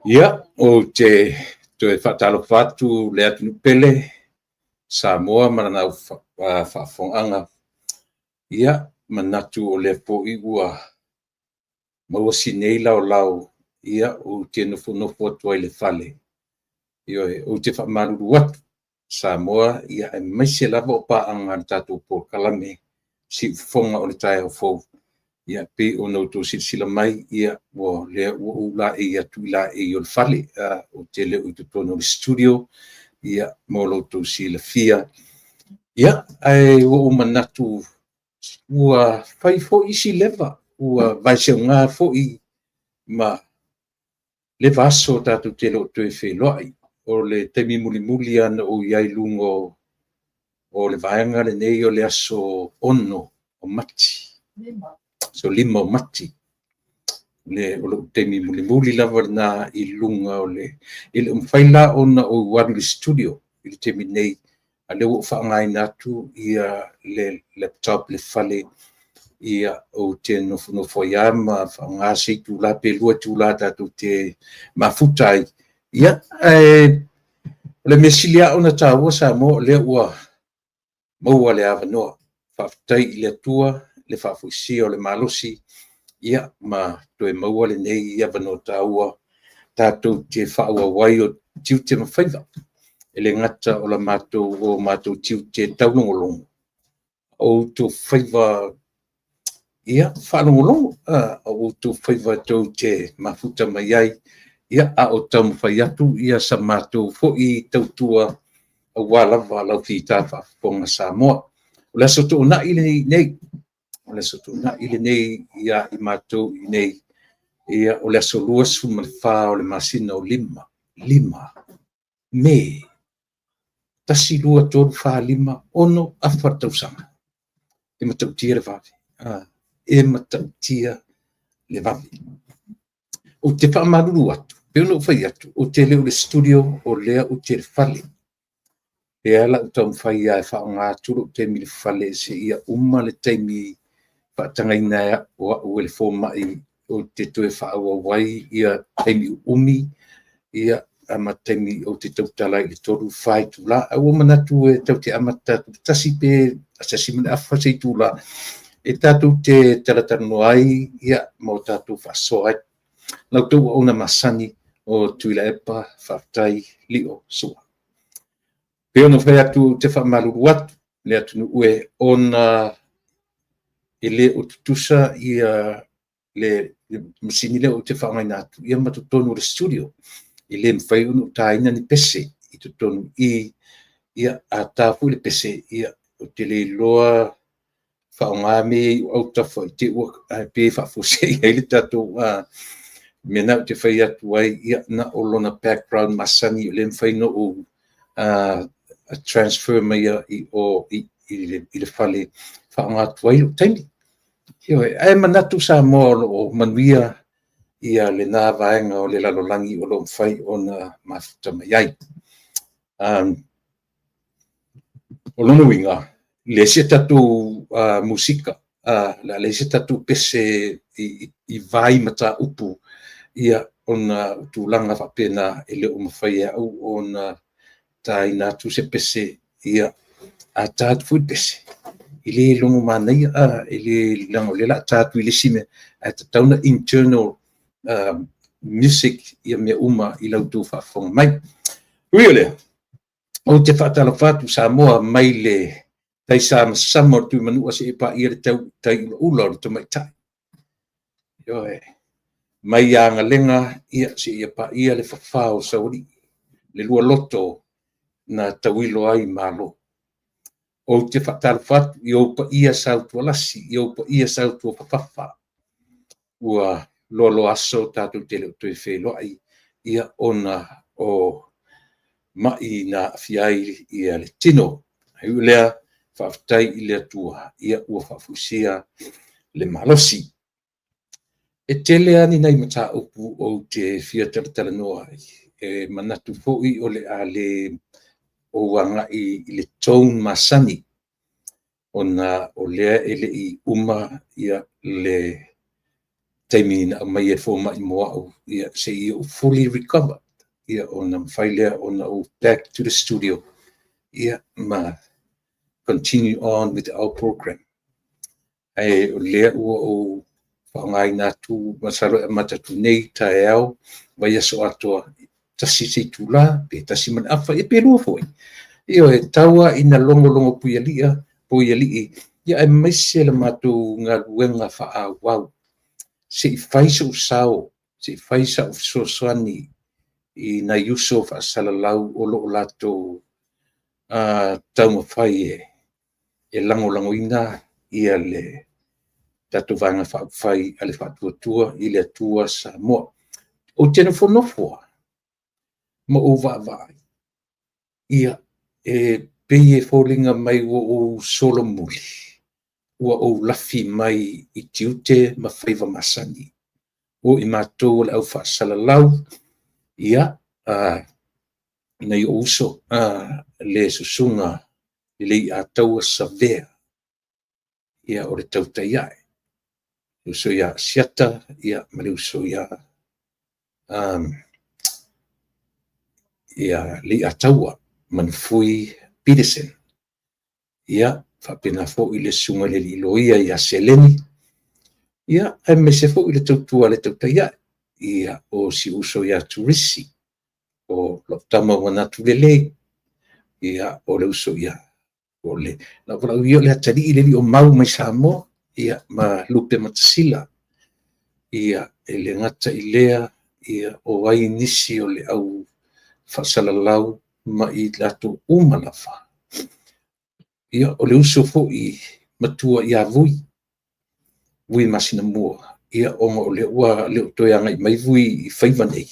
Ia, ou te toe faatalofa atu le atunuu pele, Samoa ma lana faafofogaaga. Ia, manatu o lea foi ua maua si nei laolao, ia, ou te nofonofo atu ai i le fale. Ioe, ou te faamalulu atu Samoa, ia aemaise lava o paaga a le tatou polokalame Siufofoga o le Taeao Fou. Ia e pei ona outou silasila mai, ia o lea ua ou laei atu i laei o le fale, ou te le o i totonu o le studio, ia mo lo outou silafia. Ia, ae ua ou manatu ua fai foi si leva, ua vaeseuga foi ma leva aso tatou te le o toe feiloai. O le taimi mulimuli lava na ou i ai i luga o le vaega lenei o le aso 6 o Mati, aso 5 o Mati. O lou taimi mulimuli lava lena i luga o le... E le o mafai la ona ou alu i le studio i le taimi nei, a o lea ua ou faaaogaina atu le laptop i le fale, ia, ou te nofonofo ai lava ma faaaoga se itula pe 2 itula tatou te mafuta ai. Ia, ae o le mea sili lava ona taua Samoa, o lea ua maua le avanoa. Faafetai i le Atua le faafoisia o le malosi, ia ma toe maua lenei avanoa taua tatou te faaauau ai o tiute ma faiva. E le gata o matou tiute taulogologo, o outou faiva faalogologo, o outou faiva tou te mafuta mai ai, a o taumafai atu sa matou foi tautua aua lava lau fita faafofoga Samoa. O le Aso Toonai lenei, o le Aso Toonai lenei ia i matou i inei, o le aso 24 o le masina o 5, 5, Me, 1, 2, 3, 4, 5, 6, afa le tausaga. E matautia le vave. E matautia le vave. Ou te faamalulu atu, pei ona ou fai atu, ou te le o le studio, o lea ou te i le fale. Lea la ou taumafai lava e faaaoga atu lou taimi i le fale seia uma le taimi faatagaina o au e le fomai ou te toe faaauau ai ia taimi uumi, ia ma taimi ou te tautala ai i le 3, 4 itula. Ae ua ou manatu e tatou te amata atu i le 1 pe 1:30 se itula e tatou te talatalanoa ai, ia, ma o tatou faasoa ai. La outou auauna masani o Tuilaepa Faafetai Lio Sua. Pei ona fai atu, ou te faamalulu atu le atunuu e, ona e le o tutusa ia le masini lea ou te faaaogaina atu ia ma totonu o le studio. E le mafai ona ou taina ni pese i totonu i i. Ia, a ta foi le pese, ia, ou te le iloa faaaoga mea ia i ou autafa i te i ua pei e faafuasei ai le tatou mea lena ou te fai atu ai, ia, na o lona background masani o lea e mafai ona ou transfer maia i o i le fale e faaaoga atu ai lou taimi. Ioe, ae manatu Samoa o lo o manuia ia lena vaega o le lalolagi o lo o mafai ona mafuta mai ai. O lona uiga, e leai se tatou musika, o le a leai se tatou pese i vai mataupu, ia, ona o tulaga faapena e le o mafai e au ona taina atu se pese. Ia, a ta atu foi le pese, e le logo manaia, e le, leaga o lea o le a ta atu i le isi mea, ae tatau ona internal music ia mea uma i la outou faafofoga mai. Ui o lea, ou te faatalofa atu Samoa mai le taisamasama o le Tuimanua seia paia le tai ulaula o le tamaitai. Ioe. Mai agalega ia seia paia le fafa o Saualii, le lua loto na tauilo ai Malo. Ou te faatalofa atu i ou paia sautualasi, i ou paia sautuafafafa, ua loaloa aso tatou te le o toe feiloai, ia, ona o mai na aafia ai ia le tino. Ae ui i lea, faafetai i le Atua ia ua faafoisia le malosi. E tele lava ni nai mataupu ou te fia talatalanoa ai, e manatu foi o le a le ou agai i le tone masani, ona o lea e le i uma le taimi na aumai e fomai mo au, ia, se i ou fully recover, ia, ona mafai lea ona ou back to the studio, ia, ma continue on with our program. Ae o lea ua ou faaaogaina atu, masalo e amata atu nei taeao, vaiaso atoa, 1 se itula, pe 1:30, ia pe 2 foi. Ioe, tau lava ina logologo puialii, puialii, ia aemaise le matou galuega faaauau. Se i fai sou sao, se i fai sau fesoasoani i nai uso faasalalau o lo o latou taumafai e lagolagoina ia le tatou Vaega Faaupufai a le Faatuatua i le Atua Samoa. Ou te nofonofo lava ma ou vaavaai, ia, e pei e foliga mai ua ou solomuli, ua ou lafi mai i tiute ma faiva masani. O i matou o le au faasalalau, ia, nai ou uso, le susuga i le Leiataua Savea, ia, o le tautai ae, le uso ia Asiata, ia, ma le uso ia Leiataua Manufui Peterson. Ia, faapena foi le susuga i le alii loia ia Seleni, ia, aemaise foi le tautua a le tautai ae, ia, o si uso ia Turisi, o lau tama ua manatu lelei, ia, o le uso ia, o le valaaulia o le atalii le alii o mau mai Samoa, ia, ma Lupe Matasila. Ia, e le gata i lea, ia, o ai nisi o le au faasalalau ma i latou uma lava. Ia, o le uso foi matua ia Vui, Vui Masinamua, ia, ona o lea ua le o toe agai mai Vui i faiva nei,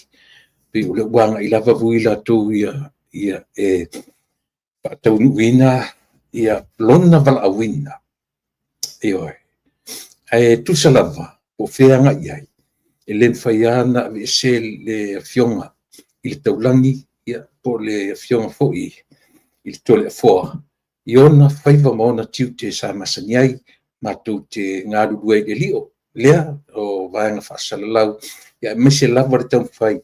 pei o lea ua agai lava Vui latou ia, ia e faataunuuina ia lona valaauina. Ioe. Ae tusa lava po o fea agai i ai, e le mafai lava ona aveese le afioga i le taulagi, ia, po o le afioga foi i le Toleafoa i ona faiva ma ona tiute sa masani ai matou te galulue ai i le alii lea o vaega faasalalau, aemaise lava le taumafai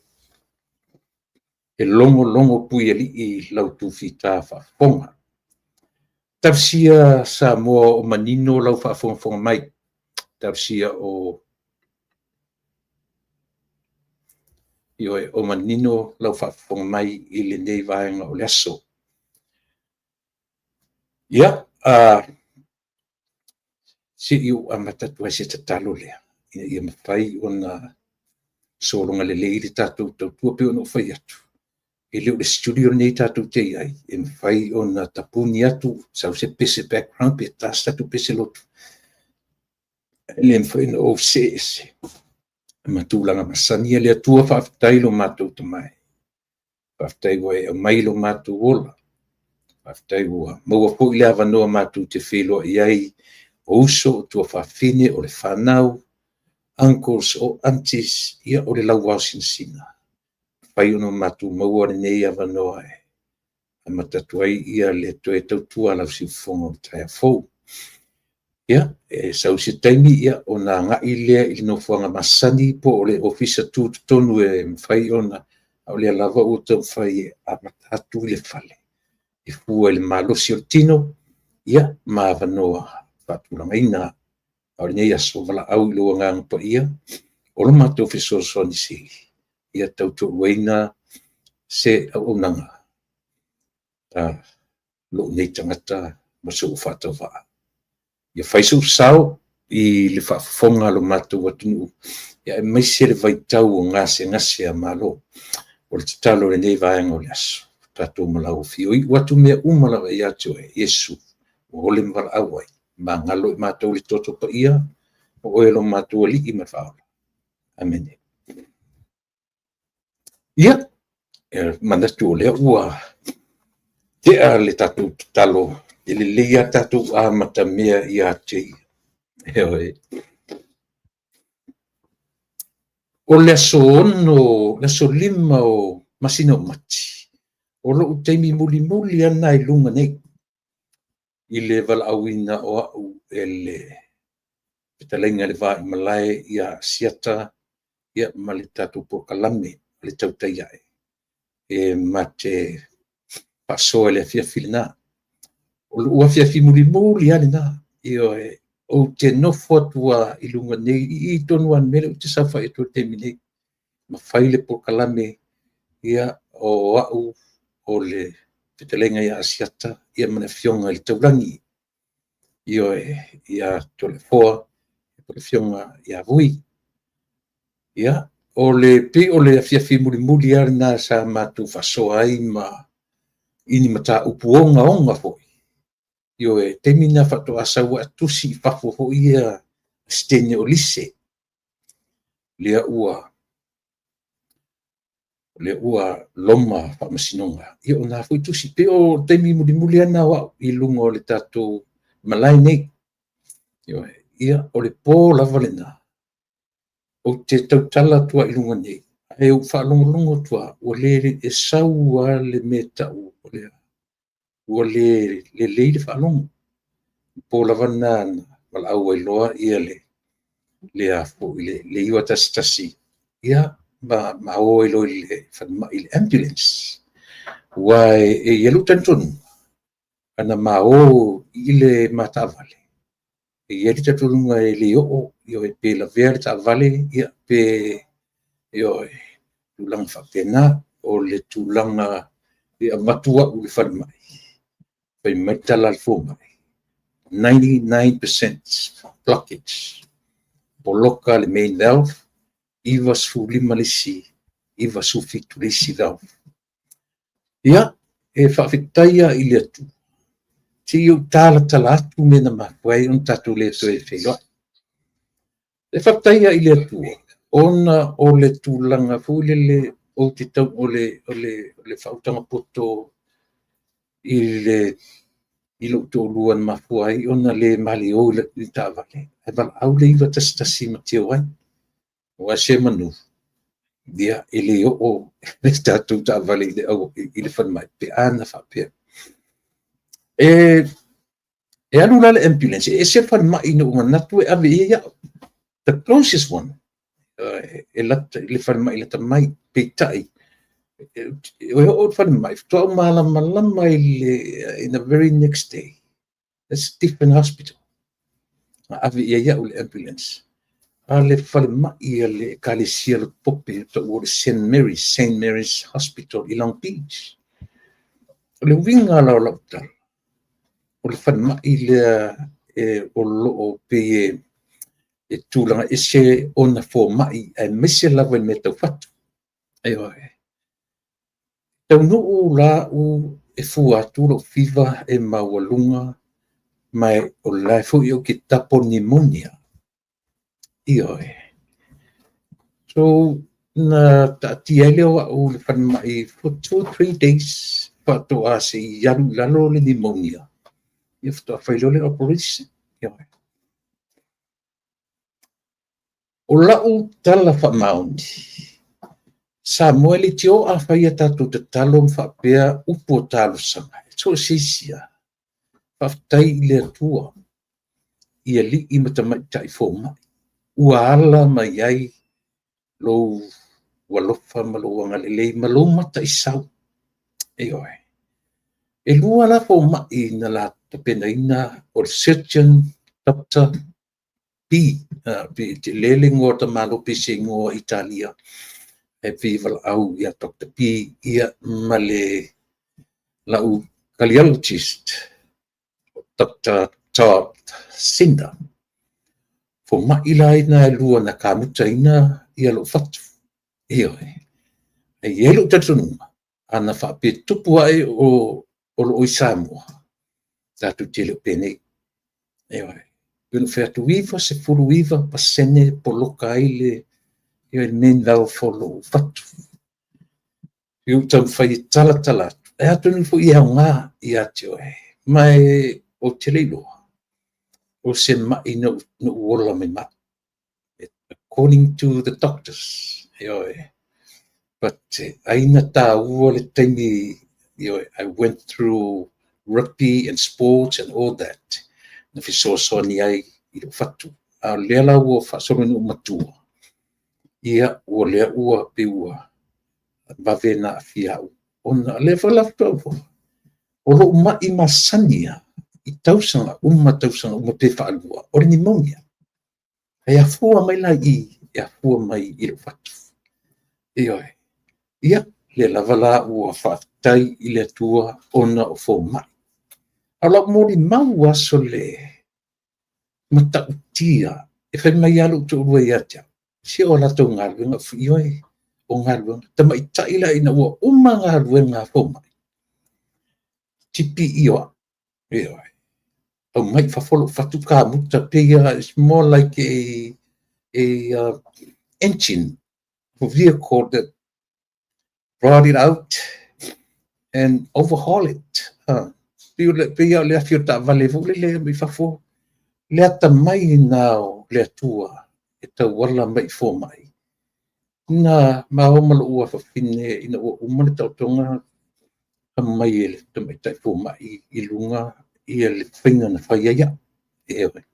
e logologo puialii la outou fita faafofoga. Talosia Samoa o manino lau faafogafoga mai, talosia o ioe, o manino lau faafofoga mai i lenei vaega o le aso. Ia, se i ou amata atu lava i se tatalo lea, ina ia mafai ona sologa lelei le tatou tautua. E pei ona ou fai atu, e le o le studio lenei tatou te i ai e mafai ona tapuni atu, sau se pese background pe ta se tatou pese lotu, e le mafai ona ou see ese ma tulaga masani. Le Atua faafetai i lo matou Tama e, faafetai ua e aumai lo matou ola, faafetai ua maua foi le avanoa matou te feiloai ai, o uso, o tuafafine, o le fanau, uncles, o aunties, ia o le lauaosinasina. Ua mafai ona matou maua lenei avanoa e amata atu ai le toe tautua a lau siufofoga i le taeao fou. Ia, e sau se taimi ona agai lea i le nofoaga masani po o le Ofisa Tutotonu e mafai ona... a o lea lava ua taumafai e amata atu le fale e fua i le malosi o le tino ma avanoa faatulagaina. A o lenei aso, valaau i lou Agaga Paia, o lo matou fesoasoani sili, ia tautoaluaina se auaunaga a lou nei tagata ma sou faatauvaa. Ia fai sou sao i le faafofoga a lo matou atunuu, aemaise le vaitau o gasegase a Malo. O le tatalo i lenei vaega o le aso, tatou malauafia. O iu atu mea uma lava ia te oe, Iesu, ua ole ma valaau ai, magalo i matou i le toto paia, o oe lo matou Alii ma le Faaola. Amene. Ia, e manatu o lea ua tea le tatou tatalo, e lelei lava tatou amatamea ia te Ia. Ioe. O le aso 6, le aso 5 o masina o Mati, o lou taimi mulimuli lava lena i luga nei i le valaauina o au e le fetalaiga i le Va i Malae ia Asiata ma le tatou polokalame o le Tautai Ae e ma te faasoa i le afiafi lena. O lou afiafi mulimuli lava lena, ioe, ou te nofo atu lava i luga nei, i i tonu lava i le mea lea ou te saofai atu ai i le taimi nei, ma fai le polokalame o au o le fetalaiga ia Asiata ma le Afioga i le Taulagi, ioe, ia Toleafoa po o le Afioga ia Vui. Ia, o le pei o le afiafi mulimuli lava lena sa matou faasoa ai ma i ni mataupu ogaoga foi. Ioe, taimi lena faatoa sau ai tusi i fafo foi ia Sitene o Lise, lea ua loma faamasinoga, ia o na foi tusi. Pei o taimi mulimuli lava lena o au i luga o le tatou malae nei. Ioe, ia, o le po lava lena, ou te tautala atu ai i luga nei, ae ou faalogologo atu lava, ua le, e sau lava le mea e tau o le a, ua le lelei le faalogo. O le po lava lena na valaau ai loa le 911, ia ma o ai loa i le falemai i le ambulance. Aua e i ai lou talitonuga, ana ma o i le ma taavale, e i ai le talitonuga e le oo, ioe, pe lavea le taavale, ia pe, ioe, tulaga faapena. O le tulaga e avatu au i le falemai, fai mai le tala a le fomai, 99% blockage, poloka le main valve, 95 le isi, 97 le isi valve. Ia, e faafetai lava i le Atua, se i ou talatala atu mea na mafua ai ona tatou le toe feiloai. E faafetai lava i le Atua, ona o le tulaga foi lele ou te tau, o le faautaga poto i lou toalua na mafua ai ona le ma le o i le taavale, ae valaau le 911 ma te o ai. Aua semanu e le oo le tatou taavale i le falemai pe ana faapea. E alu la le ambulance, e ese le falemai na ou manatu e ave i ai au. The closest one, e lata, le falemai lata mai, peitai, e oo i le falemai, faatoa ou malamalama i le, in the very next day. That's a different hospital. Na ave i ai au le ambulance. A le falemai a le Ekalesia Lotu Pope, taua o le St. Mary's, St. Mary's Hospital i Long Beach. O le uiga la o lau tala, o le falemai lea e, o lo o pei e tulaga ese ona fomai, aemaise lava i mea tau fatu. Ioe. Taunuu la au e fua atu lou fiva e maualuga, ma o la foi ou te tapo pneumonia. Ioe. So, na taatia ai lea o au i le falemai for 2, 3 days faatoa se i alu i lalo le pneumonia. Ia faatoa fai loa le operation. Ioe. O lau tala faamaoni, Samoa e leitioa a fai a tatou tatalo ma faapea upu o talosaga, so o se isi lava. Faafetai i le Atua i alii ma tamaitai fomai ua ala mai ai lou alofa ma lou agalelei ma lou mataisau. Ioe. E lua la fomai na la tapenaina, o le surgeon Dr. B, pe le le igoa o tamalo pe se igoa Italia, e pei valaau ia Dr. B, ia ma le lau cardiologist, Dr. Todd Sinder. Fomai la ina e lua na kamutaina ia lou fatu. Ioe. E i ai lou talitonuga, ana faapea tupu ae o loo i Samoa, tatou te le o penei. Ioe. Pe ona fai atu 99% poloka ai le, ioe, main valve o lou fatu. I ou taumafai e talatala atu, e atonu foi e aoga ia te oe. Ma e ou te le iloa, o se mai na ou ola mai mai. According to the doctors. Ioe. But ai na tāua le taimi, ioe, I went through rugby and sports and all that. Na fesoasoani ai i lou fatu. A o lea la ua faasolo ina ou matua, ia, ua lea ua pe ua vave na aafia au. Ona lea foi la faatoa o lou mai masani lava i tausaga uma pe faalua, o le pneumonia. E afua mai la i, e afua mai i lou fatu. Ioe. Ia, lea lava la ua faafetai i le Atua ona o fomai. A o lau molimau aso le matautia, e fai mai lava lou toalua ia te au, se o latou galuega, ioe, o galuega. Tamaitai la ina ua uma galuega a fomai, tipi o au. Ioe. Aumai i fafo lou fatu kamuta, pei it's more like a engine for vehicle that brought it out and overhaul it. Pei o le afi o taavale foi lele mai fafo, le atamai na o le Atua e tauala mai i fomai. Na maua ma lou afafine ina ua uma le taotoga aumai e le tamaitai fomai i luga ia le faiga na fai ai au. Ioe.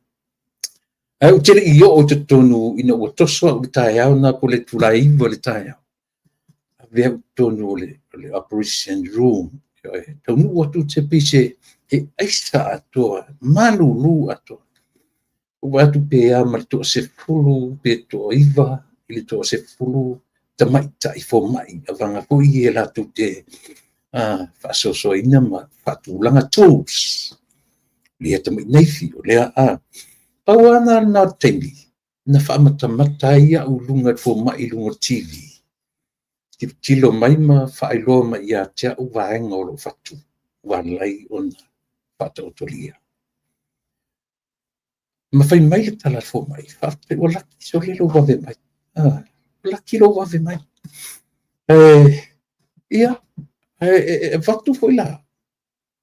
Ae ou te le i oo i totonu ina ua toso au i le taeao na po le itula e 9 i le taeao. Ave au i totonu o le operation room. Ioe. Taunuu atu te pei se he aisa atoa, malulu atoa. Ou vaai atu pe a ma le 10 pe 9 i le 10 tamaitai fomai avaga foi e latou te faasoasoaina ma faatulaga tools. Lea tamai naifi o lea a. Pau lava na o le taimi na faamatamata ai au i luga i le fomai i luga o le TV. Tilotilo mai ma faailoa mai ia te au vaega o lou fatu ua alai ona faataotolia. Ma fai mai le tala a le fomai, faafetai ua laki sole lou vave mai. Ua laki lou vave mai. Ia, e avatu foi la,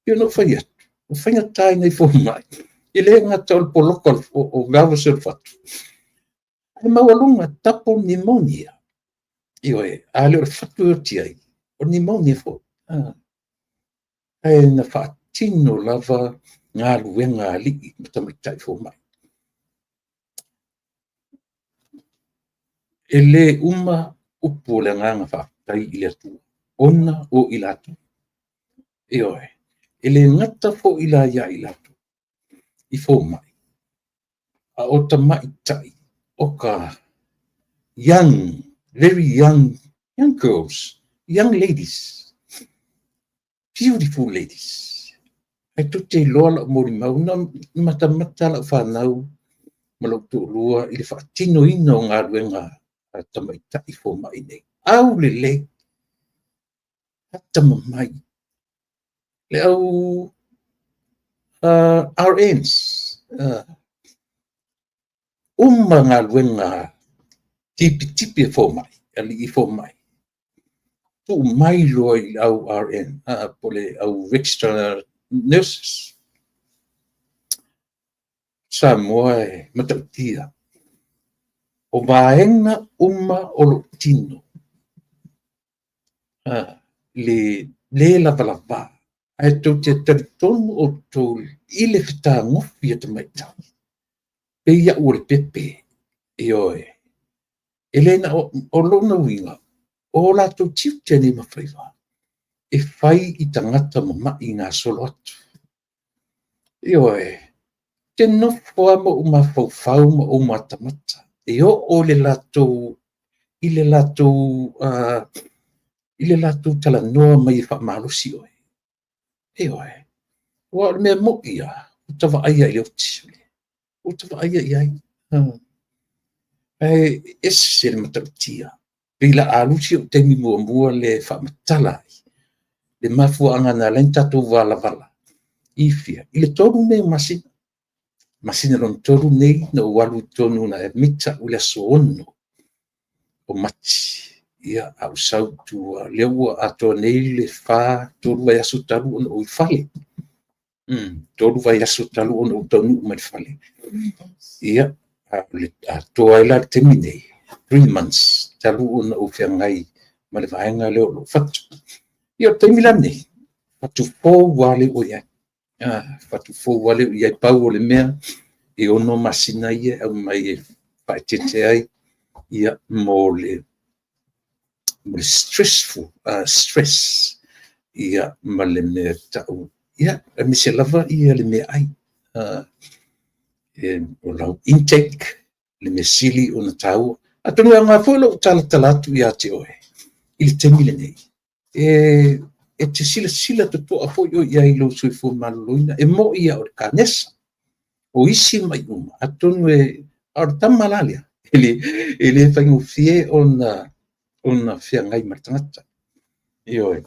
pei ona ou fai atu, o faigata i nai fomai, e le gata o le poloka o valves o le fatu, ae maualuga double pneumonia. Ioe, a le o le fatu e oti ai, o pneumonia foi. Ae na faatino lava galuega a alii ma tamaitai fomai. E le uma upu o le agaga faafetai i le Atua ona o i latou. Ioe, e le gata foi la ia i latou i fomai, a o tamaitai o ka young, very young, young girls, young ladies, beautiful ladies. Ae tou te iloa lau molimau, na matamata lau fanau ma lou toalua i le faatinoina o galuega a tamaitai fomai nei. Aulelei, atamamai, le au RNs, uma galuega tipitipi a fomai, alii fomai, tuu mai loa i le au RN, po o le au register nurses. Samoa e matautia. O vaega uma o lou tino, le le lavalava, ae tou te talitonu outou i le fetagofi a tamaitai, pei au o le pepe. Ioe. E le na o, o lona uiga, o latou tiute nei ma faiva, e fai i tagata mamai gasolo atu. Ioe, te nofo lava ma ou mafaufau ma ou matamata, e oo i le latou talanoa mai e faamalosi oe. Ioe, aua o le mea moni lava, ua ta vaaia i le oti, ua ta vaaia i ai. Ae ese le matautia, pei o le a alu si ou taimi muamua lea e faamatala ai le mafuaaga na ala ai ona tatou valavala i fea? I le 3 nei o masina. Masina lona 3 lenei na ou alu i totonu na admit au i le aso 6 o Mati, ia, a ou sau i tua, lea ua atoa nei le 4, 3 vaiaso talu ona ou i fale. 3 vaiaso talu ona ou taunuu mai i le fale. Ia, atoa ai la le taimi nei, 3 months talu ona ou feagai ma le vaega lea o lou fatu. Ia, o le taimi la lenei, fatu fou lava lea ua i ai. Fatu fou lava lea ua i ai, pau o le mea, e 6 masina ia e aumai e faaeteete ai, ia, mo le stressful, stress, ia, ma le mea e tau, ia, aemaise lava le meaai. O lau intake, le mea sili ona taua. Atonu e aoga foi lou talatala atu ia te oe i le taimi lenei, e te silasila totoa foi oe i ai i lou soifua maloloina. E moni lava o le kanesa, o isi mai uma, atonu e... a o le tama la lea, e le faigofie ona feagai ma le tagata. Ioe.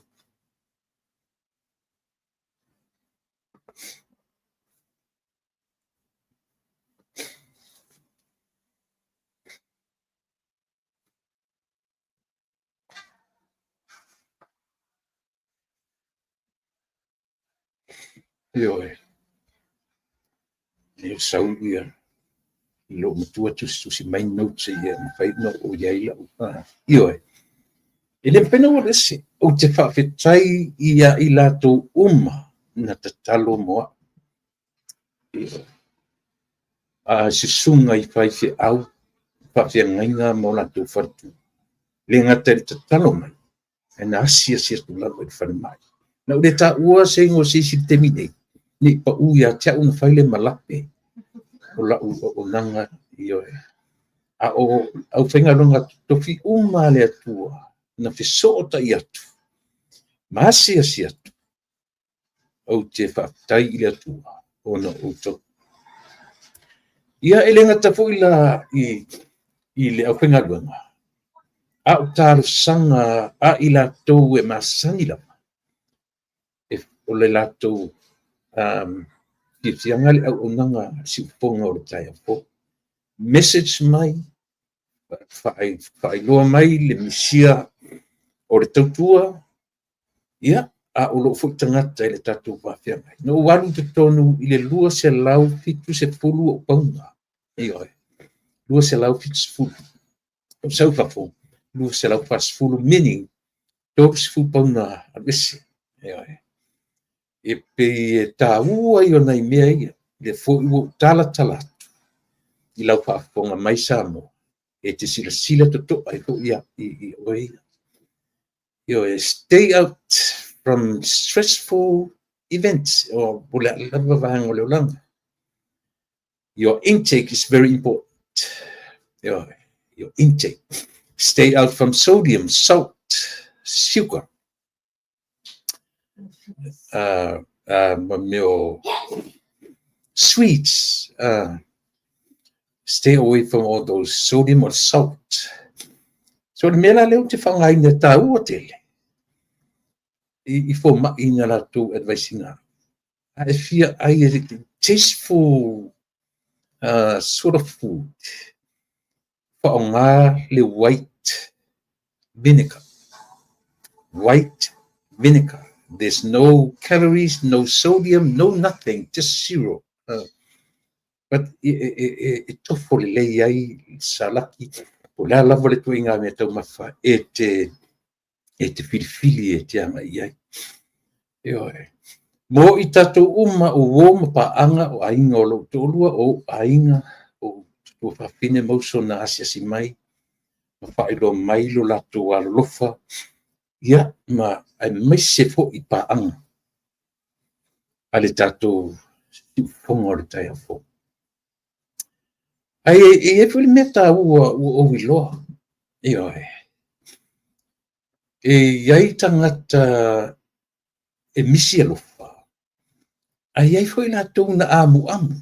Ioe. E sau ia lou matua tusitusi mai notes ia mafai ona oo i ai lau... Ioe. E le mafai ona ou alu ese. Ou te faafetai ia i latou uma na tatalo mo au. Ioe. A susuga i faifeau, faafeagaiga ma o latou faletua. Le gata i le tatalo mai, ae na asiasi atu lava i le falemai. Na ou le taua se igoa o se isi i le taimi nei, ne i pau ia te au ona fai lea ma lape o lau auaunaga. Ioe. A o aufaigaluega totofi uma a le Atua na fesootai atu ma asiasi atu, ou te faafetai i le Atua ona o outou. Ia, e le gata foi la i le aufaigaluega, a o talosaga a i latou e masani lava, o le latou fiafiaga le auaunaga siufofoga o le taeao fou. Message mai, faailoa mai le misia o le tautua, ia, a o lou foi tagata i le tatou va feagai. Na ou alu i totonu i le 270 ou pauna, ioe, 270. Ou sau i fafo, 240, meaning 30 pauna alu ese. Ioe. E pei e taua ia o nai mea ia, lea foi ua ou talatala atu i lau faafofoga mai Samoa, e te silasila totoa ai foi i oe ia. Ioe, stay out from stressful events, o le a lava vaega o le olaga. Your intake is very important. Ioe, your intake. Stay out from sodium, salt, sugar, ma mea o sweets. Stay away from all those sodium or salt. So le mea la lea ou te faaaogaina e taua tele i fomai na latou advice ina. A e fia ai e tasteful sort of food, faaaoga le white vinegar. White vinegar. There's no calories, no sodium, no nothing, just zero. But e tofo lelei ai salaki, po o le a lava le ituaiga mea taumafa e te filifili e te agai ai. Ioe. Mo i tatou uma o uo ma paaga o aiga o lou toalua, o ou aiga, o tua fafine ma uso na asiasi mai, ma faailoa mai lo latou alolofa, ia, ma aemaise foi paaga a le tatou siufofoga o le taeao fou. Ae e i ai foi le mea taua ua ou iloa. Ioe. E i ai tagata e misi alofa, ae i ai foi latou na amuamu.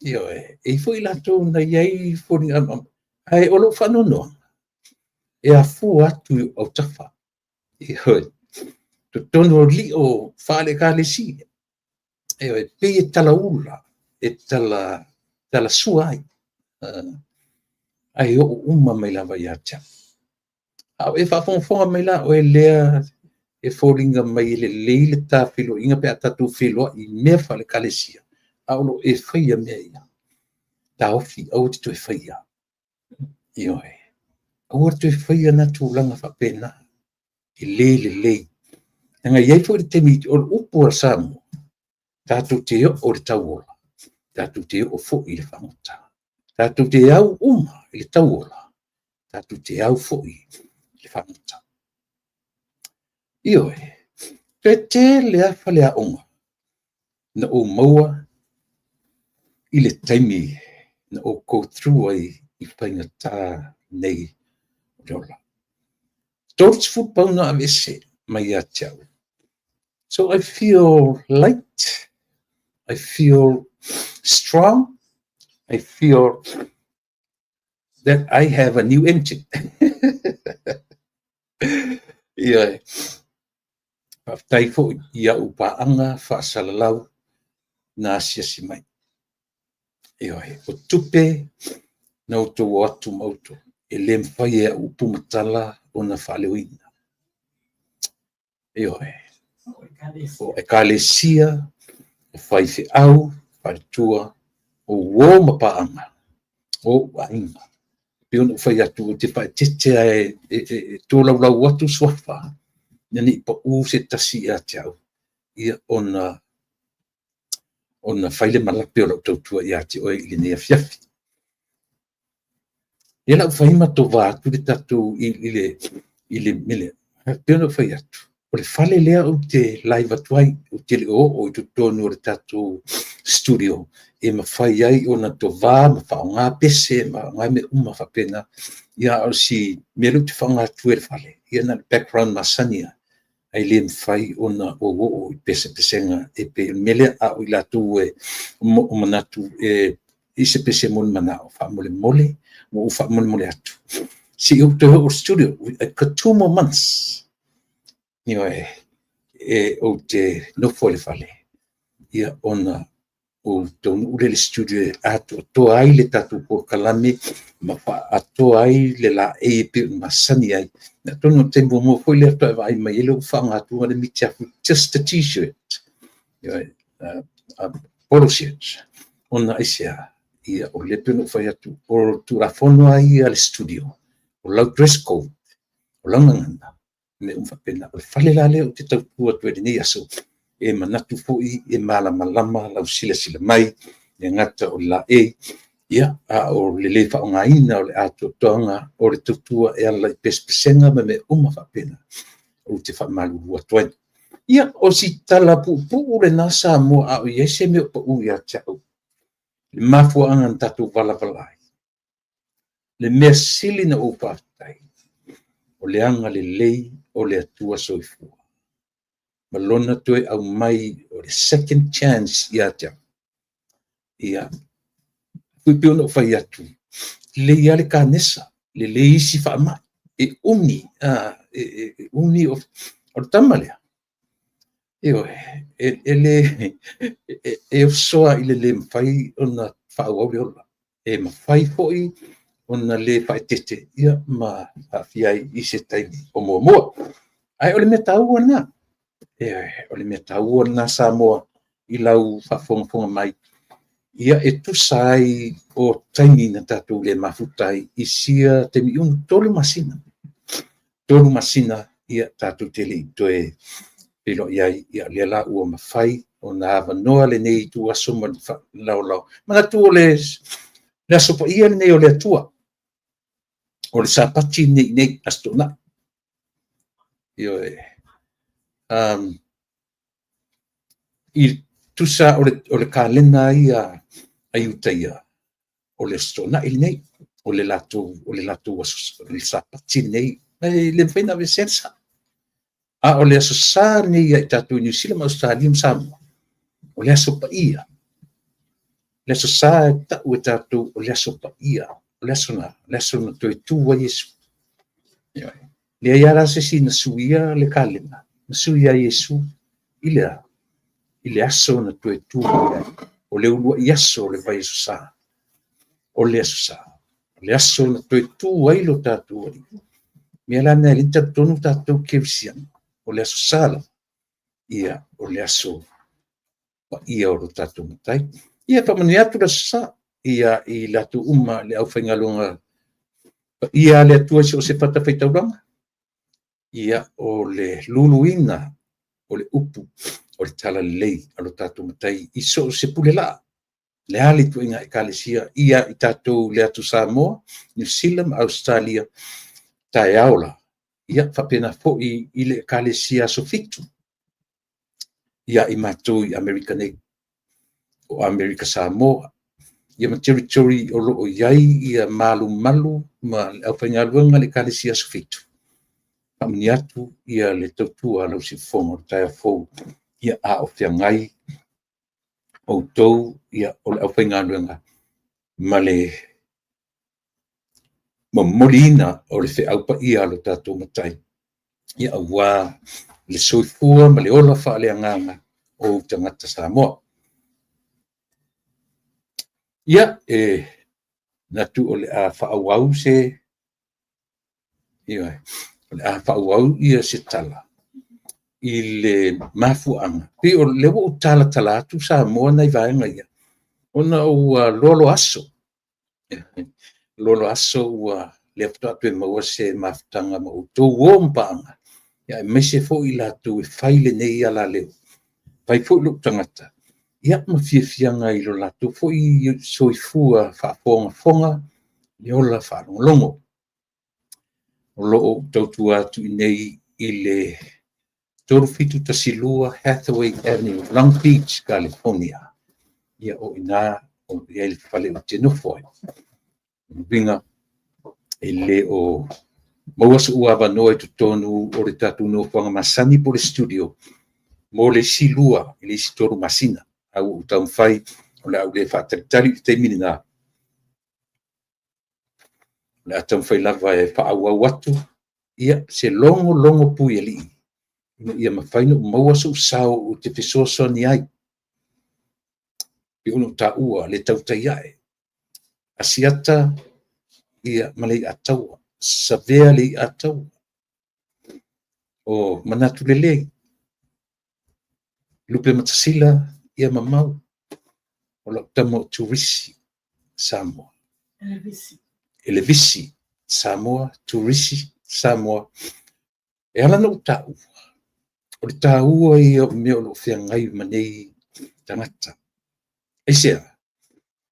Ioe. E i ai foi latou na i ai foliga amuamu. Ae o lou faanoanoaga, e afua atu i ou autafa. Ioe. Totonu o lio faale-Ekalesia. Ioe, pei e talaula, e talasua ai. Ae oo uma mai lava ia te au. A o e faafogafoga mai la oe lea e foliga mai e lelei le ta feiloaiga pe a tatou feiloai i mea faale-Ekalesia, a o lo o e faia mea ia, taofi, aua te toe faia. Ioe. Aua te toe faia na tulaga faapena. E le lelei. Leaga e i ai foi le taimi o le upu a Samoa, tatou te oo i le tauola, tatou te oo foi i le fagota. Tatou te au uma i le tauola, tatou te au foi i le fagota. Ioe, toe tele lava faleaoga na ou maua i le taimi na ou go through ai i faigata nei o le ola. 30 pauna aveese mai ia te au. So I feel light, I feel strong, I feel that I have a new engine. Ioe. Faafetai foi i au paaga faasalalau na asiasi mai. Ioe. O tupe na outou o atu ma outou, e le mafai e au upu ma tala ona faaleoina. Ioe. O Ekalesia, o faifeau, faletua, o uo ma paaga, o ou aiga. Pei ona ou fai atu, ou te faaeteete e tolaulau atu suafa, ina ne i pau se tasi ia te au, ia ona fai le malape o lau tautua ia te oe i lenei afiafi. Ia la ua fai ma tova atu le tatou i le mele. Pei ona ou fai atu, o le fale lea ou te live atu ai, ou te le oo i totonu o le tatou studio e mafai ai ona tova ma faaaoga pese ma faaaoga mea uma faapena. Ia, o si mea lea ou te faaaoga atu e le fale, ia na o le background masani lava, ae le mafai ona ou oo i pesepesega e pei o le mea lea. A o i latou e o manatu e i se pese mo le manao, faamolemole, ua ou faamolemole atu. Se i ou toe oo i le studio, I got 2 more months. Ioe, e ou te nofo i le fale, ia ona ou taunuu lea i le studio e atoatoa ai le tatou polokalame ma faaatoa ai le laei e pei ona masani ai. Atonu o le taimi muamua foi lea faatoa e vaai mai ai lea ua faaaoga atu le mitiafu, just a T-shirt. Ioe, a polo shirt. Ona aisea? Ia, o lea pei ona ou fai atu, o Tulafono lava ia a le studio, o lau dress code, o lau gagana, mea uma faapena. O le fale la lea ou te tautua atu ai i lenei aso, E manatu foi e malamalama lau silasila mai, e le gata o le laei, ia, a o le le faaaogaina o le atoatoaga o le tautua e ala i pesepesega ma mea uma faapena, ou te faamalulu atu ai. Ia, o si tala puupuu lena Samoa a o i ai se mea o pau ia te au, i le mafuaaga na tatou valavala ai. Le mea sili ona ou faafetai, o le agalelei o le Atua Soifua ma Lona toe aumai o le second chance ia te au. Ia, e pei ona ou fai atu, lelei lava le kanesa, lelei isi faamai, e umi, e umi o le tama lea, ioe, e le, e oso lava i le le mafai ona faaauau le ola. E mafai foi ona le faaeteete ma aafia ai i se taimi o muamua. Ae o le mea taua lena, o le mea taua lena Samoa i lau faafogafoga mai, ia e tusa ai o taimi na tatou le mafuta ai i sia taimi umi, 3 masina. 3 masina ia tatou te le i toe feiloai ai, ia lea la ua mafai ona avanoa lenei ituaso ma le laolao. Manatu o le Aso Paia lenei o le Atua, o le Sapati lenei i inei, Aso Toonai. Ioe. I tusa o le kalena ia a Iutaia, o le Aso Toonai lenei, o le latou aso, o le Sapati lenei, e le mafai ona aveesea le sa. A o le Aso Sa lenei ia i tatou i Niu Sila ma Ausetalia ma Samoa, o le Aso Paia. O le Aso Sa e tau e tatou o le Aso Paia, o le aso na, o le aso na toe tu ai Iesu. Leai lava la se isi na suia le kalena, na sui lava e Iesu i le a? I le aso na toe tu mai ai, o le uluai aso o le vaiaso sa, o le Aso Sa, o le aso na toe tu ai lo tatou Alii. O le mea la lena e ala ai ona talitonu tatou kerisiano, o le Aso Sa lava, ia, o le aso paia o lo tatou Matai. Ia faamanuia atu le Aso Sa ia i latou uma le aufaigaluega paia a le Atua i so o se fatafaitaulaga, ia, o le luluina o le upu o le talalelei a lo tatou Matai i so o se pulelaa, le a le ituaiga ekalesia, ia i tatou i le atu Samoa, Niu Sila ma Ausetalia, taeao la, ia faapena foi i le ekalesia Aso Fitu ia i matou i Amerika nei, o Amerika Samoa, ia ma territory o lo o i ai ia malumalu ma le aufaigaluega a le ekalesia Aso Fitu, faamanuia atu ia le tautua a lau siufofoga o le taeao fou, ia a o feagai outou ia o le aufaigaluega ma le momoliina o le feau paia a lo tatou Matai, ia aua le soifua ma le ola faaleagaga o ou tagata Samoa. Ia, e manatu o le a faaauau se, ioe, o le a faaauau se tala i le mafuaaga. Pei o lea ua ou talatala atu Samoa nai vaega ia, ona ua loaloa aso, loaloa aso ua lea faatoa toe maua se mafutaga ma outou uo ma paaga, aemaise foi i latou e fai lenei alaleo, fai foi lou tagata, ia ma fiafiaga i lo latou foi soifua faafogafoga, le ola faalogologo. O lo o ou tautua atu i inei i le 3712 Hathaway Avenue, Long Beach, California. Ia, o i ina o i ai le fale ou te nofo ai. O lona uiga, e le o maua sou avanoa i totonu o le tatou nofoaga masani po o le studio mo le isi 2 i le isi 3 masina. Ae ua ou taumafai o le a ou le faatalitali i le taimi lena. O le a taumafai lava e faaauau atu ia se logologo puialii ina ia mafai ona ou maua sou sao ou te fesoasoani ai. E pei ona ou taua le tautai ae, Asiata ia ma le i'a a taua, savea le i'a a taua. O manatu lelei, lupematasila ia mamau. O lau tama o Turisi, Samoa. Elevisi, Samoa, Turisi, Samoa. E ala ona ou taua, O le taua ia o mea o lo o feagai ma nei tagata. Aisea?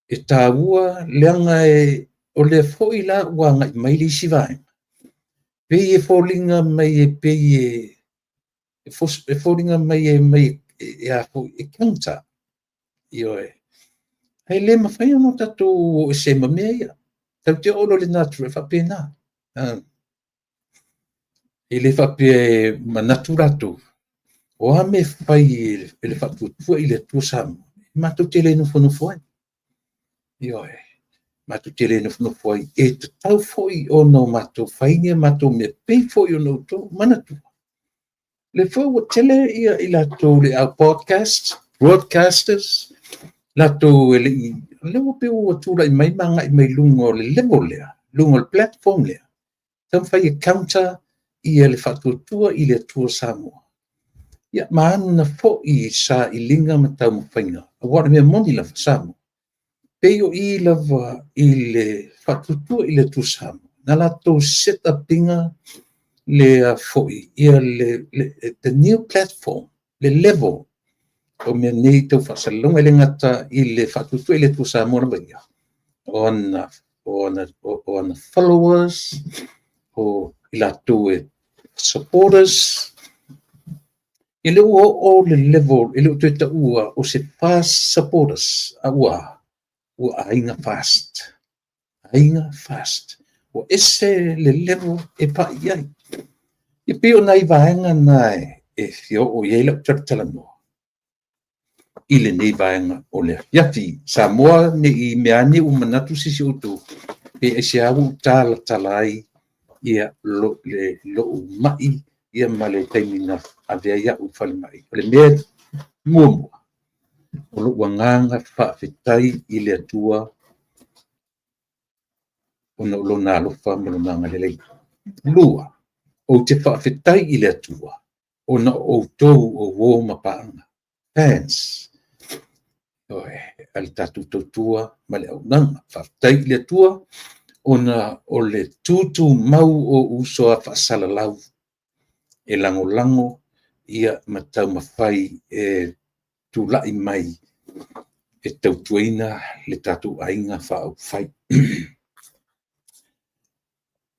E taua leaga o lea foi la ua agai mai le isi vaega, pei e foliga mai e pei e foliga mai e mai e a foi e counter. Ioe. E le mafai ona tatou o ese ma mea ia. Tatou te oo loa i le natura e faapena. E le faapea e manatu latou, o a mea e fai e le Faatuatua i le Atua Samoa, matou te le nofonofo ai. Ioe, matou te le nofonofo ai. E tatau foi ona matou fai ni a matou mea, pei foi ona outou manatua. O lea foi ua tele i latou le au podcast, broadcasters, latou e le i, o lea ua pei ua tulai mai ma agai mai luga o le level lea, luga o le platform lea, taumafai e counter ia le Faatuatua i le Atua Samoa. Ia, ma ana foi sailiga ma taumafaiga, aua o le mea moni lava Samoa, pei o i lava i le Faatuatua i le Atua Samoa, na latou set up ina le foi ia le the new platform, le level o mea nei tau faasalalauga, e le gata i le Faatuatua i le Atua Samoa lava ia, o ana followers, o i latou e supporters, e le ua oo le level, e le o toe taua o se FAST supporters, a ua Aiga FAST. Aiga FAST. Ua ese le level e pai i ai. E pei o nai vaega na e fia oo i ai lau talatalanoa i lenei vaega o le afiafi. Samoa ne i mea ane ua manatu se isi o outou, pe aisea ua ou talatala ai ia lou mai ia ma le taimi na ave ai au i falemai. O le mea muamua, o lou agaga faafetai i le Atua ona o lona alofa ma lona agalelei. Lua, ou te faafetai i le Atua ona o outou o uo ma paaga, fans, a le tatou tautua ma le auaunaga. Faafetai i le Atua ona o le tutumau o uso a faasalalau e lagolago ia ma taumafai e tulai mai e tautuaina le tatou aiga faaupufai.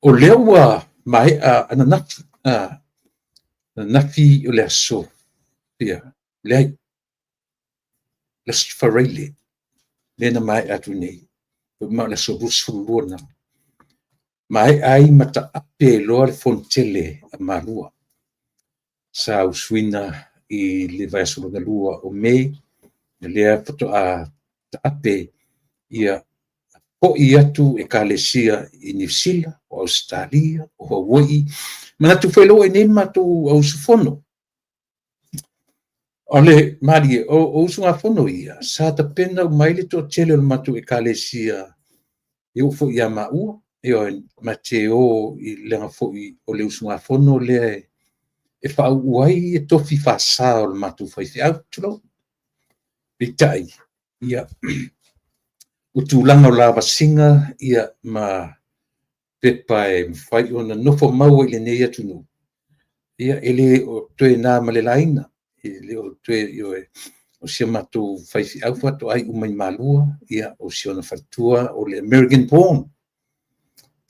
O lea ua maea ananafi, ananafi o le aso, ia, leai, le Aso Faraile lea na maea atu nei, ma o le aso 22 na. Maea ai ma taape loa le fonotele a Malua sa usuina i le vaiaso lona lua o Me, lea faatoa taape ia foi atu Ekalesia i Niu Sila, o Ausetalia, o Hawaii. Manatu foi lea ua i inei le matou auusufono. O le malie, o usugafono ia, sa tapena uma ai le toatele o le matou Ekalesia e oo foi ia maua, ioe, ma te o leaga foi o le usugafono lea e faauu ai tofi faasa o le matou faifeau, tulou. Peitai, ia, o tulaga o lavasiga ia ma pepa e mafai ona nofo mau ai i lenei atunuu, ia e le o toe na ma le laina, e le o toe, ioe, o si a matou faifeau faatoa iu mai Malua, ia o si ona faletua o le American born.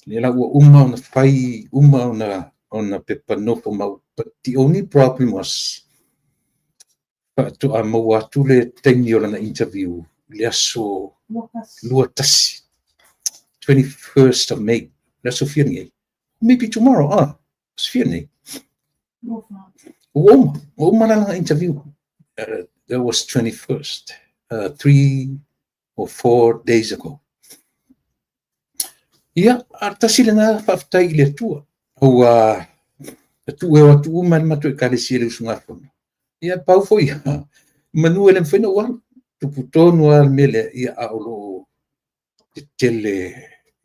Lea la ua uma ona fai uma ona pepa nofo mau, but the only problem was faatoa maua atu le taimi o lana interview i le aso 21, 21st of May, le aso fia nei? Maybe tomorrow, ah, aso fia nei? Ua uma la lana interview. That was 21st, 3 or 4 days ago. Ia, a tasi lena faafetai i le Atua. Ua tuu e o atu uma le matou Ekalesia i le usugafono. Ia, pau foi manu e le mafai ona ou alu. Tupu tonu lava le mea lea, ia, a o loo tetele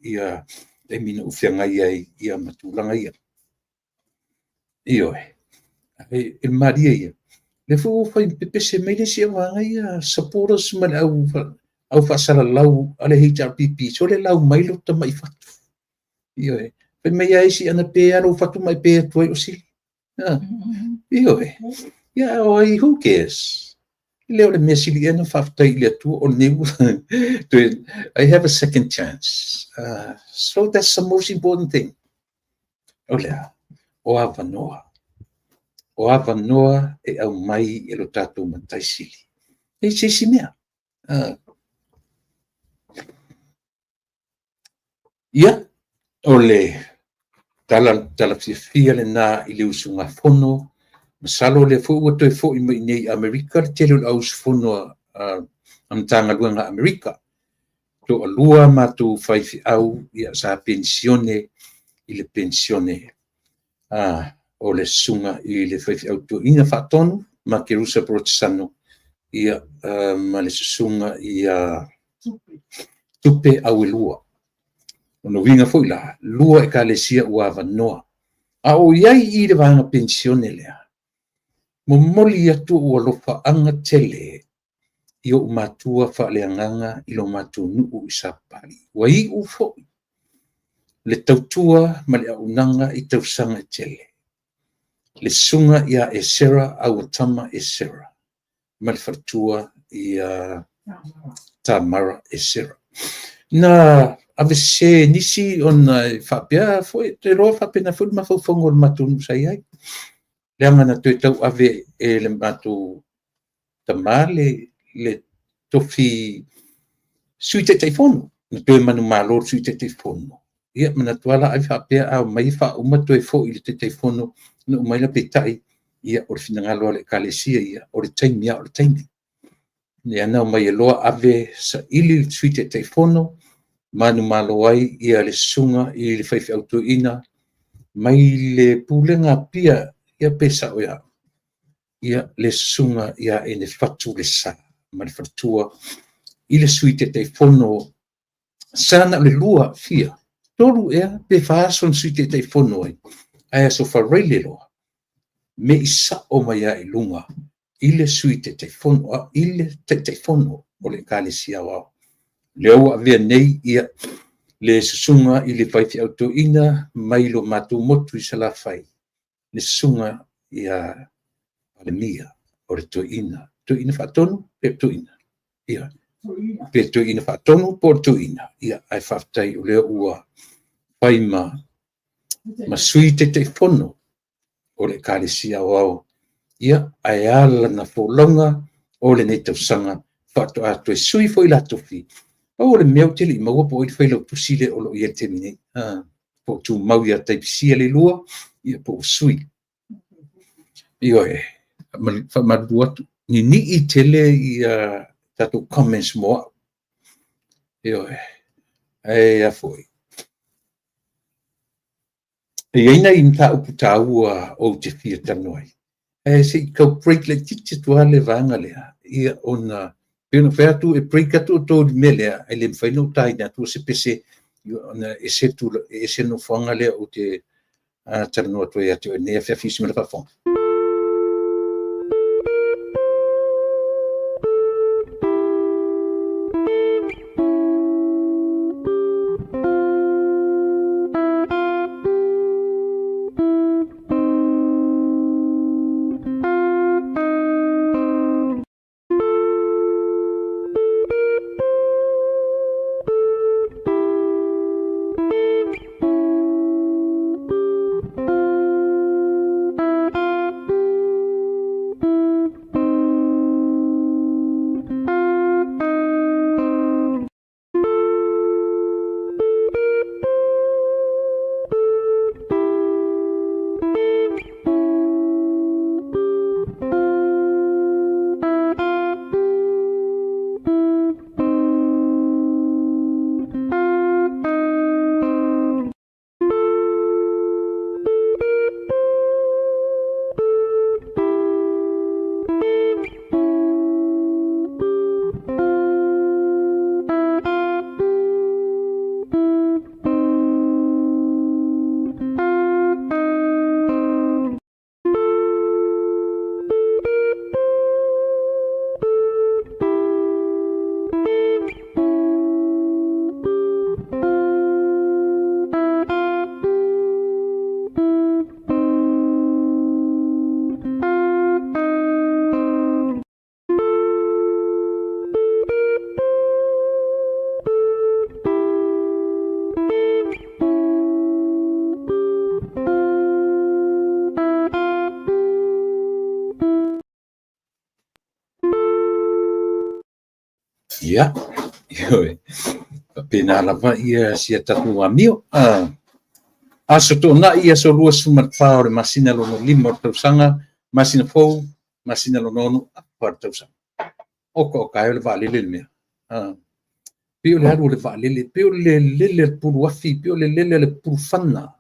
ia taimi na ou feagai ai ia ma tulaga ia. Ioe, e malie ia. Lea foi ua fai pepese mai le isi vaega ia supporters ma le au faasalalau a le HRPP, so le lau mai lo tamai fatu. Ioe, fai mai a isi ana pe alo fatu mai pe atu ai o sili. Ioe. Ia, o ai, who cares? E le o le mea sili ea na faafetai i le Atua o lenei ua toe, I have a second chance. So that's the most important thing. O le a? O avanoa. O avanoa e aumai e lo tatou Matai Sili. E se isi mea. Ia, o le tala, tala fiafia lena i le usugafono. Masalo o lea foi ua toe foi mai nei i Amerika le tele o le au usufono a Matagaluega a Amerika. Toalua matou faifeau ia, sa penisione i le penisione o le susuga i le faifeau toeaina faatonu ma Kerusa Borotesano, ia, ma le susuga ia Tupe Auelua. O lona uiga foi la, 2 ekalesia ua avanoa. A o i ai i le vaega penisione lea, momoli atu ou alofaaga tele i ou matua faaleagaga i lo matou nuu i Sapapalii. Ua iu foi le tautua ma le auaunaga i tausaga e tele. Le susuga ia Esera Auatama Esera ma le faletua ia Tamara Esera. Na avesese nisi ona e faapea foi, te iloa faapena foi le mafaufauga o le matou nuu sa i ai. Leaga na toe tauave e le matou tama le tofi Sui Taitaifono, na toe manumalo le Sui Taitaifono. Ia, manatu lava la ai faapea a omai faauma toe foi i le Taitaifono na uma ai la peitai, ia, o le finagalo o le Ekalesia ia, o le taimi lava o le taimi. Lea na omai ai loa ave saili le Sui Taitaifono, manumalo ai ia le susuga i le faifeau toeaina mai le pulega Apia, ia pe sao ia, ia le susuga ia Enefatu Lesa ma le faletua i le Sui Taitaifono. Sa na o le 2 fia, 3 ea pe 4 aso na Sui Taitaifono ai, ae aso Faraile loa, me i sao mai lava i luga i le Sui Taitaifono, i le Taitaifono o le Ekalesia Aoao. Lea ua avea nei ia le susuga i le faifeau toeaina mai lo matou motu i Salafai, le susuga ia Palemia o le toeaina, toeaina faatonu pe toeaina, ia, pe toeaina faatonu po o le toeaina, ia, ae faafetai o lea ua fai ma Sui Taitaifono o le Ekalesia Aoao, ia, ae a lana folauga o lenei tausaga faatoa toe sui foi la tofi. Pau o le mea ou te le i maua po o ai le failautusi lea o lo o i ai i le taimi nei, po o tumau ia Taipisia le lua, ia po o sui. Ioe, faamalulu atu, ninii tele ia tatou comments mo au. Ioe, ae a foi. E i ai nai mataupu taua ou te fia talanoa ai. Ae se i tau break laitiiti atu lava le vaega lea, ia ona pei ona fai atu e break atu outou i le mea lea, ae le mafai ona ou taina atu se pese ona ese ese le nofoaga lea ou te talanoa atu ai ia te oe i lenei afiafi i le faafofoga. Ia, ioe, faapena lava ia si a tatou amio. Aso Toonai, aso 24 o le masina lona 5 o le tausaga, masina fou, masina lona 6, afa le tausaga. Oka oka e o le vaalele le mea. Pei o le alu o le vaalele, pei o le lele a le puluafi, pei o le lele a le pulufana.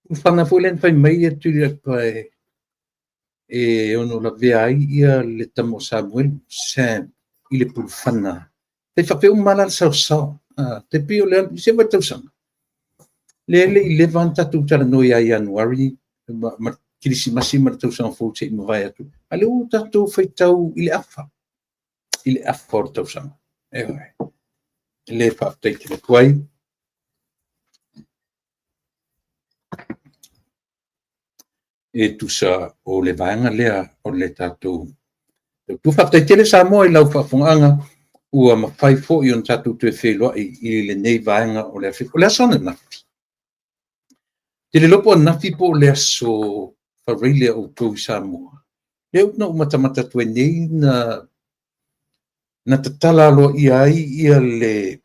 Pulufana foi lea na fai mai e Tuilaepa e ono lavea ai ia le tama o Samuelu, Sam, i le pulufana. E faapea uma lava la le saosao. Te pei o le alu, se i tausaga. Lea e le i leva ona tatou talanoa ia Ianuari ma Kerisimasi ma le tausaga fou se i mavae atu. A lea ua tatou faitau i le afa, i le afa o le tausaga. Ioe. Le faafetai tele atu ai. E tusa o le vaega lea o le tatou tautua. Faafetai tele Samoa i lau faafofogaaga, ua mafai foi ona tatou toe feiloai i lenei vaega o le aso. O le aso ananafi, te le iloa po o ananafi po o le aso Faraile a outou i Samoa, lea na ou matamata atu ai nei na tatala aloaia ai ia le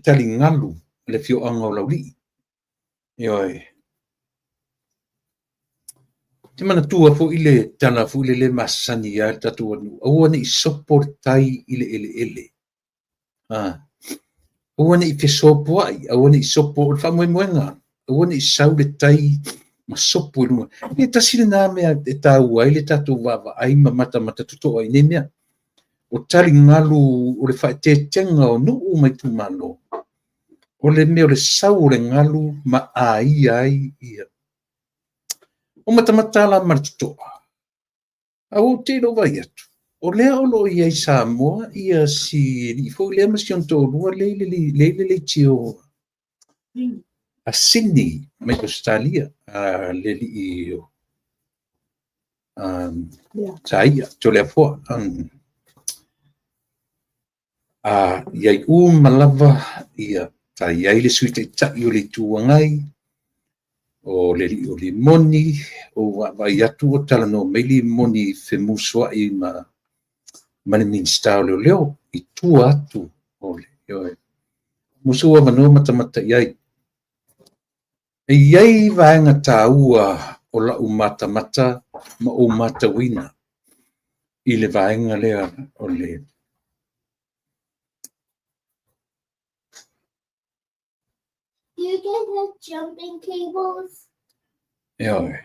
taligalu a le afioaga o Laulii. Ioe. Ou te manatua foi le tala foi lele masani ai le tatou atunuu, aua ne i sopo le tai i le eleele. Aua ne i fesopoai, aua ne i sopo, o le faamoemoega, aua ne i sau le tai ma sopo i luga. E tasi lena mea e taua ai le tatou vaavaai ma matamata totoa i nei mea. O taligalu o le faaeteetega o nuu ma itumalo, o le mea o le sau o le galu ma aia ai ia. O matamata la ma le totoa, a ua ou te i lou vaai atu, o lea o lo o i ai i Samoa ia si alii foi lea ma si ona toalua lea i le leitio a Sydney mai Ausetalia, le alii o Saia, Toleafoa. I ai uma lava ia, sa i ai le Sui Taitai o le Itu Agai, o le alii o Limoni, o vaavaai atu o talanoa mai Limoni femusuai ma le Minisita o Leoleo i tua atu o le, ioe. Mo sou avanoa matamata i ai. E i ai vaega taua o lau matamata ma ou matauina i le vaega lea o le Do you guys have jumping tables? Ioe.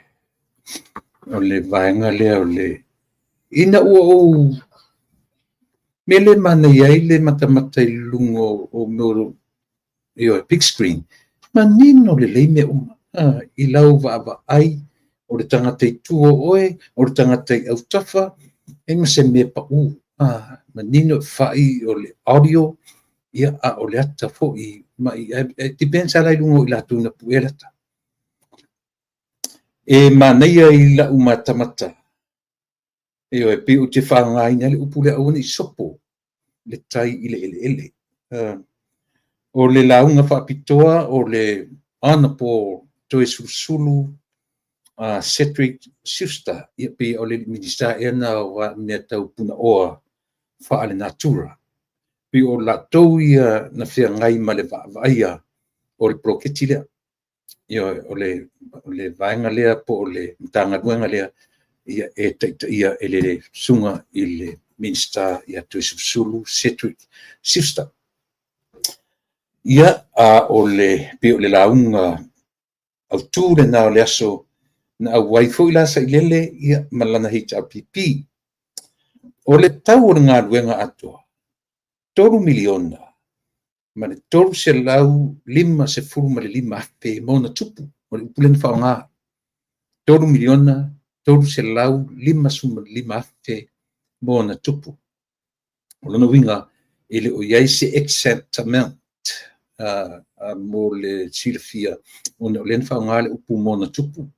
O le vaega lea o le ina ua ou mea le manaia ai le matamata i luga o mea ioe, big screen, manino lelei mea uma. I lau vaavaai o le tagata i tua o oe, o le tagata i autafa, e ma se mea pau. Manino e fai o le audio, ia, a o le ata foi, ma e depends lava i luga o i latou na puea le ata. E manaia i lau matamata, ioe, pei ou te faaaogaina ai le upu lea, aua ne i sopo le tai i le eleele. O le lauga faapitoa o le Honorable Toeolesulusulu Cedric Schuster, ia pei o le Minisita ea na o mea tau punaoa faale-natura. Pei o latou ia na feagai ma le vaavaaia o le poloketi lea. Ioe, o le vaega lea po o le Matagaluega lea, ia, e taitaia e le susuga i le Minisita ia Toeolesulusulu Cedric Schuster. Ia, a o le pei o le lauga autu lena o le aso na auai foi la Sailele ia, ma lana HRPP. O le tau o le galuega atoa, 3 miliona ma le 355,000 ma ona tupu. O le upu lea na faaaoga, 3 miliona 355,000 ma ona tupu. O lona uiga, e le o i ai se exact amount mo le silafia, ona o lea na faaaoga le upu ma ona tupu.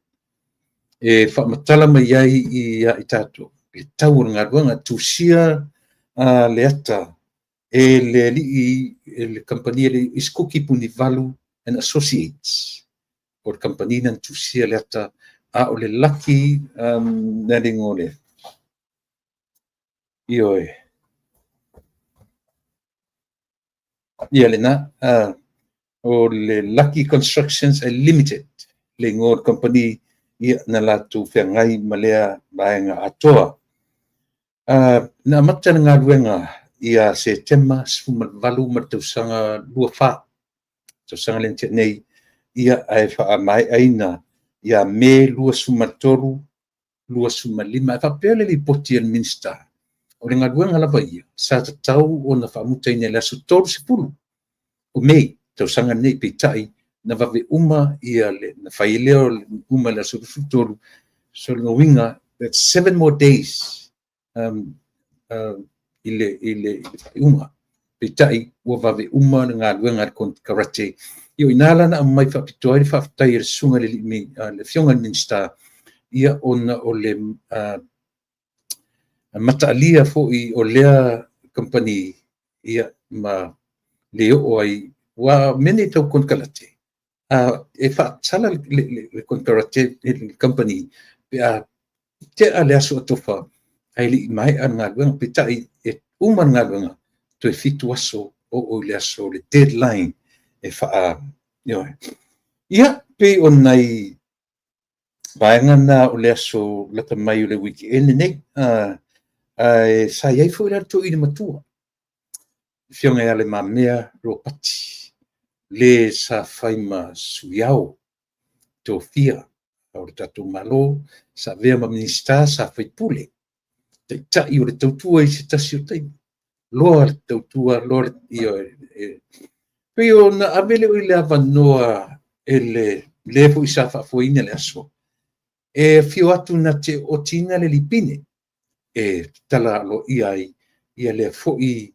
E faamatala mai ai ia i tatou le tau o le galuega, tusia le ata e le alii, e le kamupani le Isikuki Punivalu and Associates. O le kamupani na tusia le ata, a o le laki na le igoa o le. Ioe. Ia lena, o le Lucky Constructions Limited, le igoa o le kamupani, ia, na latou feagai ma lea vaega atoa. Na amata le galuega ia Setema 18 ma le tausaga 24, tausaga lea na tea nei, ia, ae faamaeaina ia Me 23, 25. Ae faapea le lipoti a le Minisita, o le galuega lava ia sa tatau ona faamutaina i le aso 30 o Me tausaga lenei, peitai na vave uma ia le, na fai ai lea o le uma i le aso 23. So o lona uiga, that's 7 more days i le faaiuga. Peitai ua vave uma le galuega a le konekarate. Ia o i ina la na aumai faapitoa ai le faafetai a le susuga i le Afioga i le Minisita, ia ona o le mataalia foi o lea kamupani, ia ma le oo ai, aua o mea nei tau konekarate, e faasala le konekarate, le kamupani, pe a tea le aso atofa ae le i maea le galuega. Peitai e uma le galuega toe 7 aso oo i le aso o le deadline e faa... Ia, pei o nai vaega na o le aso lata mai o le weekend lenei. Ae sa i ai foi la le toeaina matua, le Afioga ia Le Mamea Ropati, le sa fai ma sui ao tofia o le tatou Malo, sa avea ma Minisita, sa faipule, taitai o le tautua i se tasi o taimi, loa le tautua, loa le... Ia, pei ona ave lea i le avanoa e le foi sa faafoeina le aso, e afio atu na te otiina le lipine e tatala aloaia ai ia lea foi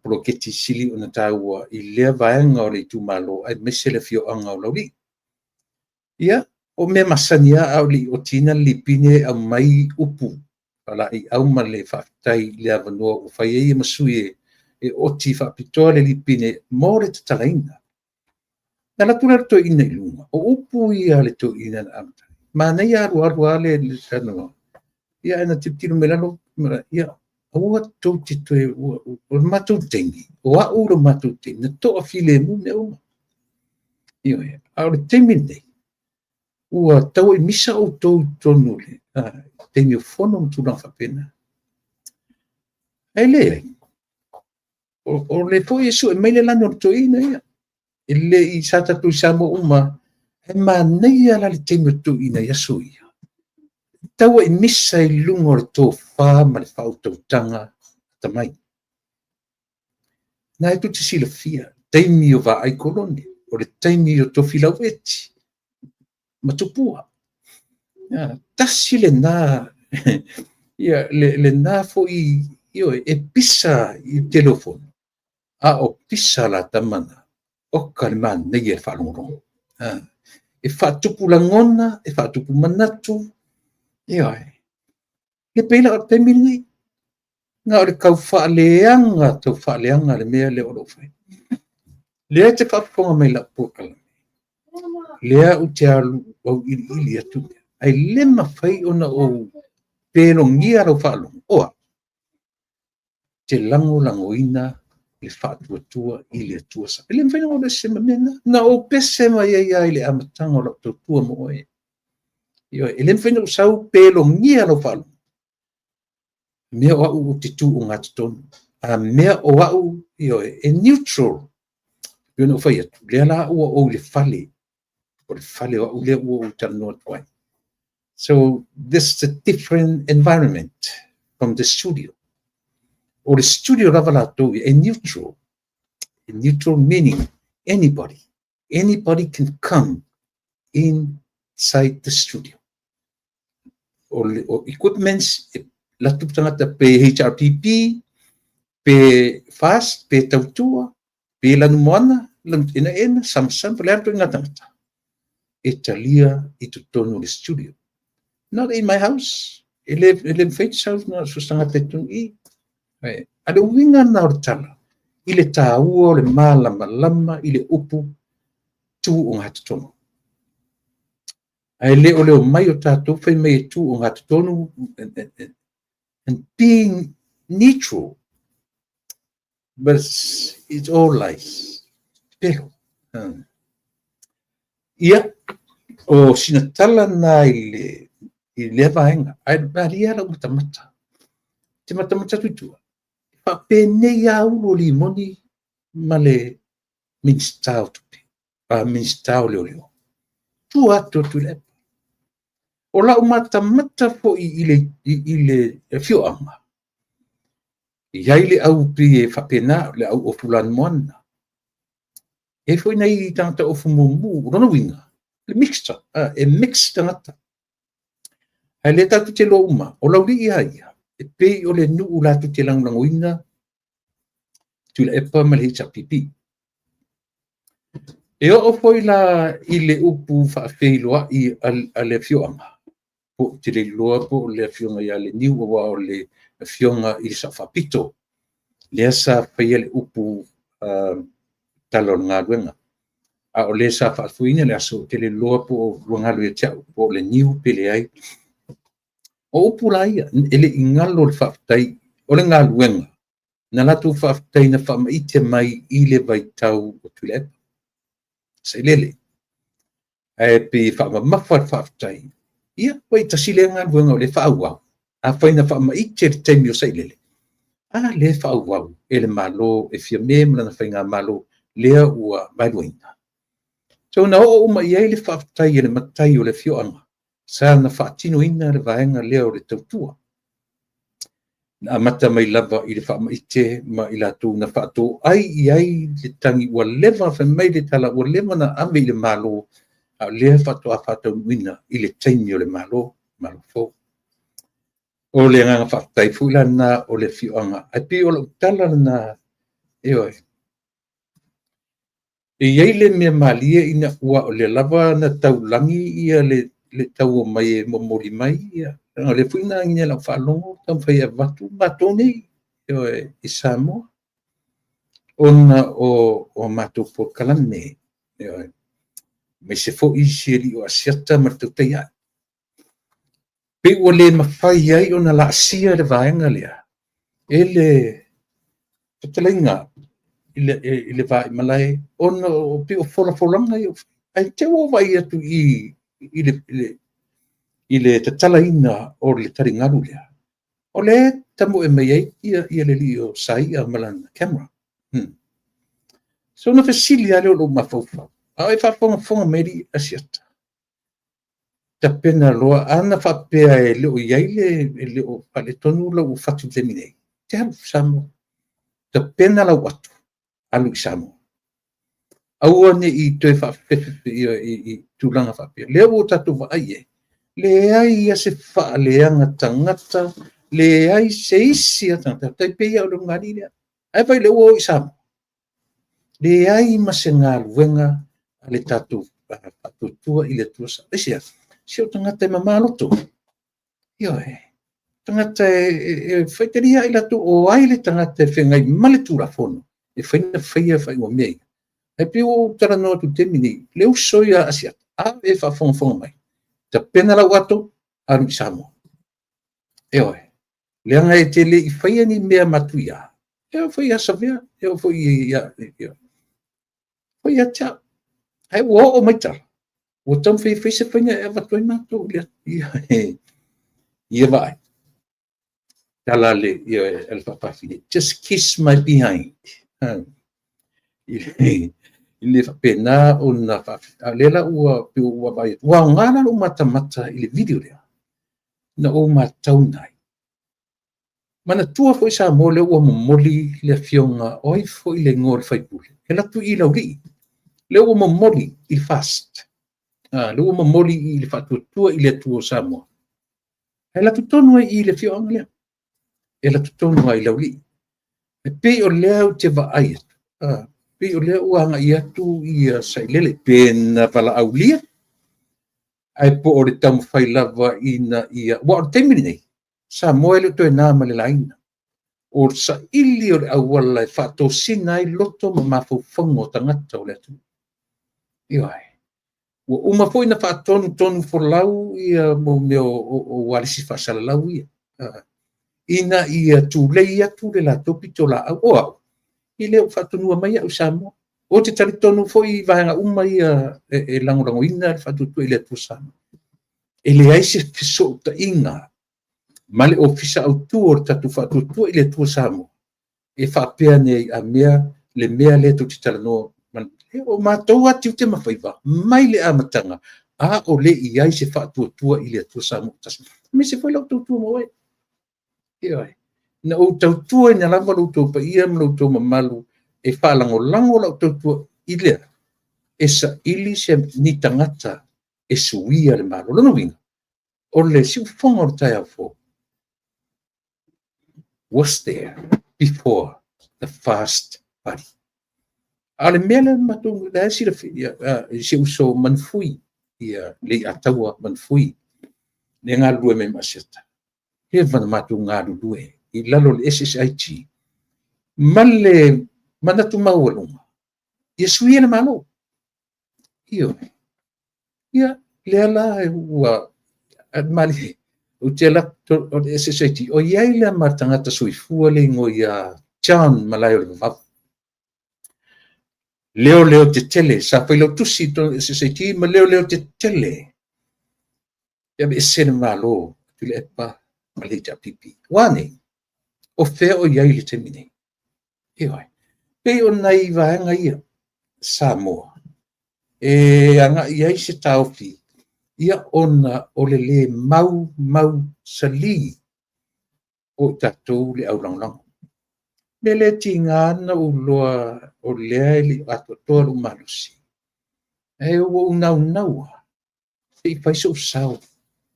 poloketi sili ona taua i lea vaega o le itumalo aemaise le afioaga o Laulii. Ia, o mea masani lava, a o le i otiina le lipine e aumai upu faalaeiau ma le faafetai i le avanoa ua fai ai ma sui e oti faapitoa le lipine mo le tatalaina. Na alu atu la le toeaina i luga, o upu ia a le toeaina na amata ai. Manaia alualu lava le saunoaga, ia ae na tilotilo mai lalo, ia, aua tou te toe, o le matou taimi, o au le matou taimi, na toafilemu mea uma. Ioe, a o le taimi lenei, ua tauai misa outou i totonu o le taimi o fono ma tulaga faapena. Ae leai, o lea foi e sue mai le lanu o le toeaina ia. E le i sa tatou i Samoa uma, e manaia la le taimi o toeaina i aso ia. Tauai misa i luga o le tofa ma le faautautaga atamai. Na e tou te silafia, taimi o vaai kolone, o le taimi o Tofilau Eti ma Tupua. Tasi lena, ia, lena foi, ioe, e pisa i le tele o fono, a o pisa la tama na, oka le manaia e faalogologo. E faatupu lagona, e faatupu manatu, ioe. E pei la o le taimi lenei, na o le tau faaleaga le mea lea o lo o fai. Lea e te faafofoga mai lau polokalame, lea ou te alu auiliili atu, ae le mafai ona ou pelogia lau faalogo, o au, te lagolagoina le faatuatua i le Atua. E le mafai ona ou alu ese ma mea na. Na ou pese mai ai lava i le amataga o lau tautua mo oe. Ioe, e le mafai ona ou sau pelogia lau faalogo. Mea o au ou te tu ogatotonu. A mea o au, ioe, e neutral. E pei ona ou fai atu, lea la ua ou i le fale. O le fale o au lea ua ou talanoa atu ai. So, this is a different environment from the studio. O le studio lava latou e neutral. E neutral meaning anybody can come inside the studio. O equipments, e latu tagata pe HRPP, pe FAST, pe tautua, pe lanumoana, ena, sama sama, le atu ngā tangata. E talia i totonu o le studio. Not in my house. E le mawhai te sau na so tangata i tonu i. A le uiga na o le tala, i le tāua o le malamalama i le upu tu o ngā totonu. Ae le o leo mai o tātou fai mai e tu o ngā totonu and being neutral. But it's all lies. Pelo. Ia, o sina tala na i lea vaega, ae malie lava lau matamata. Te matamata atu i tua, faapenei lava Ulu o Limoni ma le Minisita o Tupe, Minisita o Leoleo. Tua atu o Tuilaepa. O lau matamata foi i le afioaga, e i ai le au pei e faapena, le au ofu lanumoana. E i ai foi nai tagata ofu mumu, o lona uiga, le mixture, e mix tagata. Ae lea tatou te iloa uma, o Laulii lava ia, e pei o le nuu latou te lagolagoina Tuilaepa ma le HRPP. E oo foi la i le upu faafeiloai a le afioaga, po o te le iloa po o le afioga ia Leniu, aua o le afioga i le Sao Faapito, lea sa faia le upu tala o le galuega. A o le sa faafoeina le aso, ou te le iloa po o ua galo ia te au, po o Leniu pe leai. O upu la ia, e le i galo le faafetai o le galuega, na latou faafetai na faamaite mai i le vaitau o Tuilaepa, Sailele. Ae pei e faamamafa le faafetai, ia, ua tasi lea galuega o lea e faaauau. Afai na faamaite i le taimi o Sailele, a lea e faaauau e le Malo e Fiame ma lana faigamalo lea ua vaeluaina. So na oo uma i ai le faafetai a le matai o le afioaga sa na faatinoina le vaega lea o le tautua. Na amata mai lava i le faamaite ma i latou na faatoai i ai le tagi ua leva, fai mai le tala ua leva na ave i le Malo, a o lea faatoa faataunuuina i le taimi o le Malo, Malo fou. O le agaga faafetai foi la lena o le afioaga. Ae pei o lau tala lena, ioe, e i ai le mea malie ina ua o lea lava na taulagi ia le tau omai e momoli mai ia, o lea foi na agiga i lau faalogo taumafai e avatu matou nei, ioe, i Samoa, ona o matou polokalame, ioe, aemaise foi isi alii o Asiata ma le tautai ae. Pei ua le mafai ai ona laasia le vaega lea e le fetalaiga i le Vaimalae, ona o pei o folafolaga ia, ae te i ua ou vaai atu i i le tatalaina o le taligalu lea, o lea e tamoe mai ai le alii o Saia ma lana camera. So ona fesili lava lea o lou mafaufau, a o e faafogafoga mai alii Asiata, tapena loa, ana faapea e le o i ai le, e le o faaletonu lau fatu i le taimi nei, te alu i Samoa. Tapena lau ato, alu i Samoa. Aua ne i toe faafefefe i tulaga faapea. Lea ua tatou vaai i ai, leai lava se faaleaga tagata, leai se isi lava tagata, tai pei lava o le ulugalii lea. Ae vaai o lea ua o i Samoa. Leai ma se galuega a le tatou Faatuatua i le Atua Samoa. Aisea? Se o tagata e mama loto. Ioe. Tagata e faitalia lava i latou o ai le tagata e feagai ma le Tulafono e fai na faia faaiuga o mea ia. Ae pei ua ou talanoa atu i le taimi nei, le uso ia a Asiata, a e faafogafoga mai, tapena lau ato, alu i Samoa. Ioe. Leaga e te le i faia ni mea matuia, e oo foi ia Savea, e oo foi ia foi ia te au. Ae ua oo mai tala, ua taumafai e fai se faiga e avatu ai matou i ia vaai. Tala le ia le faafafine, just kiss my behind. I le faapena ona a o lea la ua pei ua vaai atu, ua aoga la lou matamata i le video lea, na ou matauina ai. Manatua foi Samoa lea ua momoli le afioga, o ai foi le igoa o le faipule, e alu atu i Laulii, lea ua momoli i le FAST, lea ua momoli i le Faatuatua i le Atua o Samoa. E alu atu tonu ai i le afioaga lea, e alu atu tonu lava i Laulii. E pei o lea ou te vaai atu, pei o lea ua agai atu ia Sailele, pe na valaaulia, ae po o le taumafai lava ina ia, aua o le taimi lenei, Samoa e le o toe na ma le laina. O le saili o le auala e faatosina ai loto ma mafaufauga o tagata o le atunuu. Ioe. Ua uma foi na faatonutonu folau ia mea o ualesi faasalalau ia, ina ia tulei atu le latou pitolaau. O au, E le o faatonua mai au i Samoa. Ou te talitonu foi i vaega uma ia e lagolagoina le faatuatua i le Atua Samoa. E leai se fesootaiga ma le Ofisa Autu o le tatou Faatuatua i le Atua Samoa e faapea ane ai, a mea le mea lea tou te talanoa. O matou lava tiute ma faiva mai le amataga, a o le i ai se faatuatua i le Atua Samoa tasi, aemaise foi lau tautua ma oe. Ioe. Na ou tautuaina lava lo outou paia ma lo outou mamalu e faalagolago lau tautua i le e saili se ni tagata e suia le Malo. Lona uiga, o le siufofoga o le taeao fou, was there before the first party. A o le mea lea matou lea silafia i si uso Manufui, ia Leiataua Manufui, le galulue mai ma Asiata. Leva na matou galulue i lalo o le SSIG ma le manatu maualuga ia suia le Malo. Ioe. Ia, lea la ua malie, ou te alu atu o le SSIG, o i ai lea ma tagata soifua le igoa ia John Malaeolevavau. Leo leo tetele, sa failautusi i totonu o le SSIG ma leo leo tetele e aveese le Malo Tuilaepa ma le HRPP. Ua a nei? O fea o i ai i le taimi nei? Ioe. Pei o nai vaega ia Samoa e agai ai se taofi, ia ona o le lē mau mau salī o i tatou le aulagolago. Mea lea tiga na ou iloa o lea e le i atoatoa lou malosi, ae ua ou naunau lava se i fai sou sao,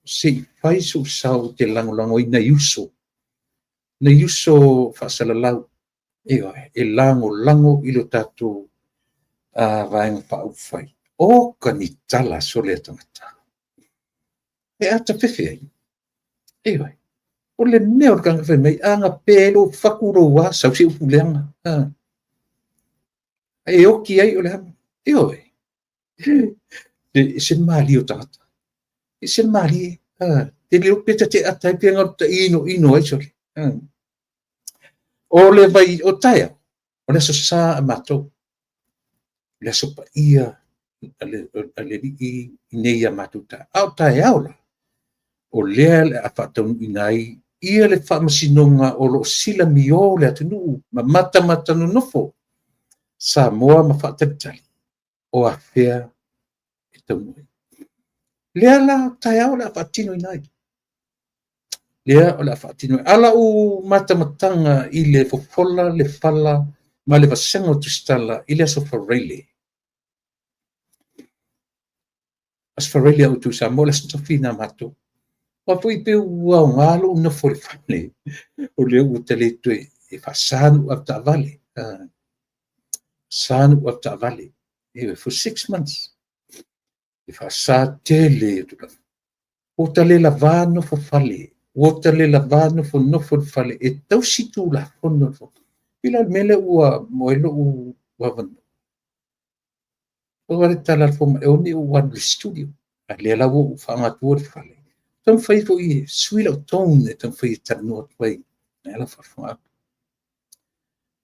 se i fai sou sao ou te lagolagoina i uso, nai uso faasalalau, ioe, e lagolago i lo tatou Vaega Faaupufai. Oka ni tala sole a tagata. E a ta fefe ai? Ioe. O le mea o le tagata fai mai, a gapea ai lou fatu lou a, sau se upu leaga. E oki ai o le a? Ioe. E ese le malie o tagata. E ese le malie. Te le iloa pe ta te ata ai pe galo ta inoino ai sole. O le vai o taeao, o le aso sa a matou, o le aso paia a le Alii i nei ia matou taeao. A o taeao la, o lea o le a faataunuuina ai ia le faamasinoga o lo o silamio le atunuu ma matamata nonofo Samoa ma faatalitali o afea e taunuu ai. Lea la taeao o le a faatinoina ai. Lea o le a faatino ai. A lau matamataga i le fofola le fala ma le vasega o Tusitala i le Aso Faraile. Aso Faraile a outou Samoa, o le Aso Tofi na matou. Aua foi pe ua aoga lou nofo i le fale, o lea ua ta le toe e faasa ona ou avetaavale. Sa ona ou avetaavale. For 6 months. E faasa tele atu lava. Ua ta le lava nofo fale, ua ta le lava nofo nofo i le fale e tausi tulafono. Pei la o le mea lea ua maua ai lou avanoa. O le tala a le fomai, e ono ou alu i le studio, a lea la ua ou faaaoga le fale. Taumafai foi e sui lau tone e taumafai e talanoa atu ai. Ae la faafofoga atu.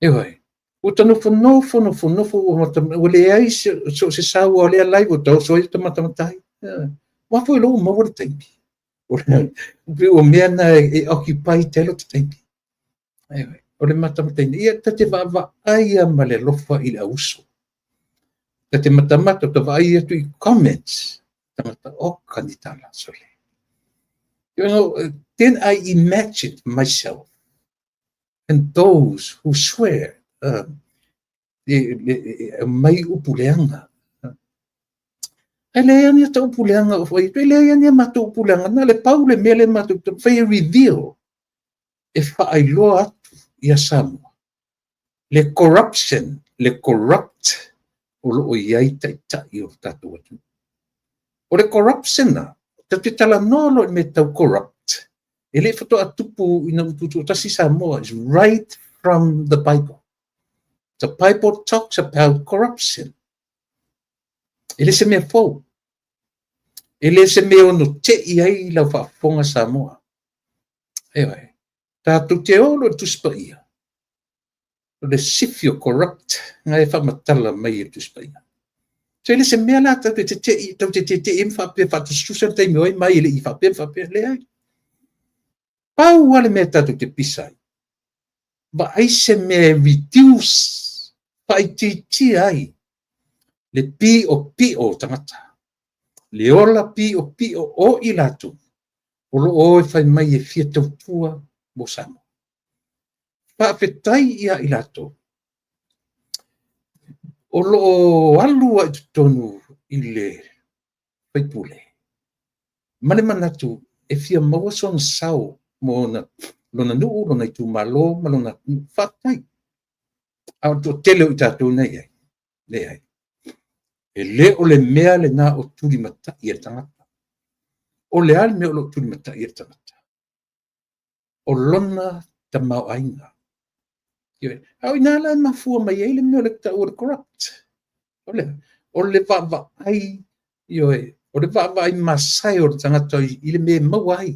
Ioe, ua ta nofo nofo nofo nofo ua leai so o se sao o lea live ua taoso ai ta matamatai. Ua foi loa ua maua le taimi. O mea na e occupy tele o te taimi. O le matamataiga, ia ta te vaavaai ma le alofa i le auuso. Ta te matamata, ta vaai atu i comments. Tagata oka ni tala, sole. Then I imagine myself and those who swear, e mai upu leaga. E leai ni ata upu leaga o fai atu, e leai ni a matou upu leaga, na le pau le mea lea matou fai e reveal, e faailoa atu ia Samoa le corruption, le corrupt o lo o i ai taitai o tatou atunuu. O le corruption na, ta te talanoa loa i mea tau corrupt, e le faatoa tupu ina ua tutoatasi Samoa, is right from the Bible. The Bible talks about corruption. E le se mea fou. E le se mea ono te i ai lau faafofoga Samoa. Ioe. Tatou te olo i le Tusi Paia. O le sifi o corrupt na e faamatala mai e le Tusi Paia. So e le se mea la tatou te tete'i, tatou te tete'i ai ma faapea faatusatusa le taimi o ai ma ai e le i faapea ma faapea. Leai. Pau lava le mea tatou te pisa ai, vaai se mea e reduce, faaitiitia ai le piopio o tagata, le ola piopio o i latou o lo o o e fai mai e fia tautua mo Samoa. Faafetai ia i latou o lo o alu lava i totonu i le faipule ma le manatu e fia maua sona sao mo lona nuu, lona itumalo ma lona atunuu. Faafetai. A o le toatele o i tatou na i ai, leai. E le o le mea lena o tulimatai e le tagata. O le a le mea o lo o tulimatai e le tagata? O lona tamaoaiga. A o i ina la e mafua mai ai le mea o le tau o le corrupt. O le vaavaai, ioe, o le vaavaai masae o le tagata i le mea e maua ai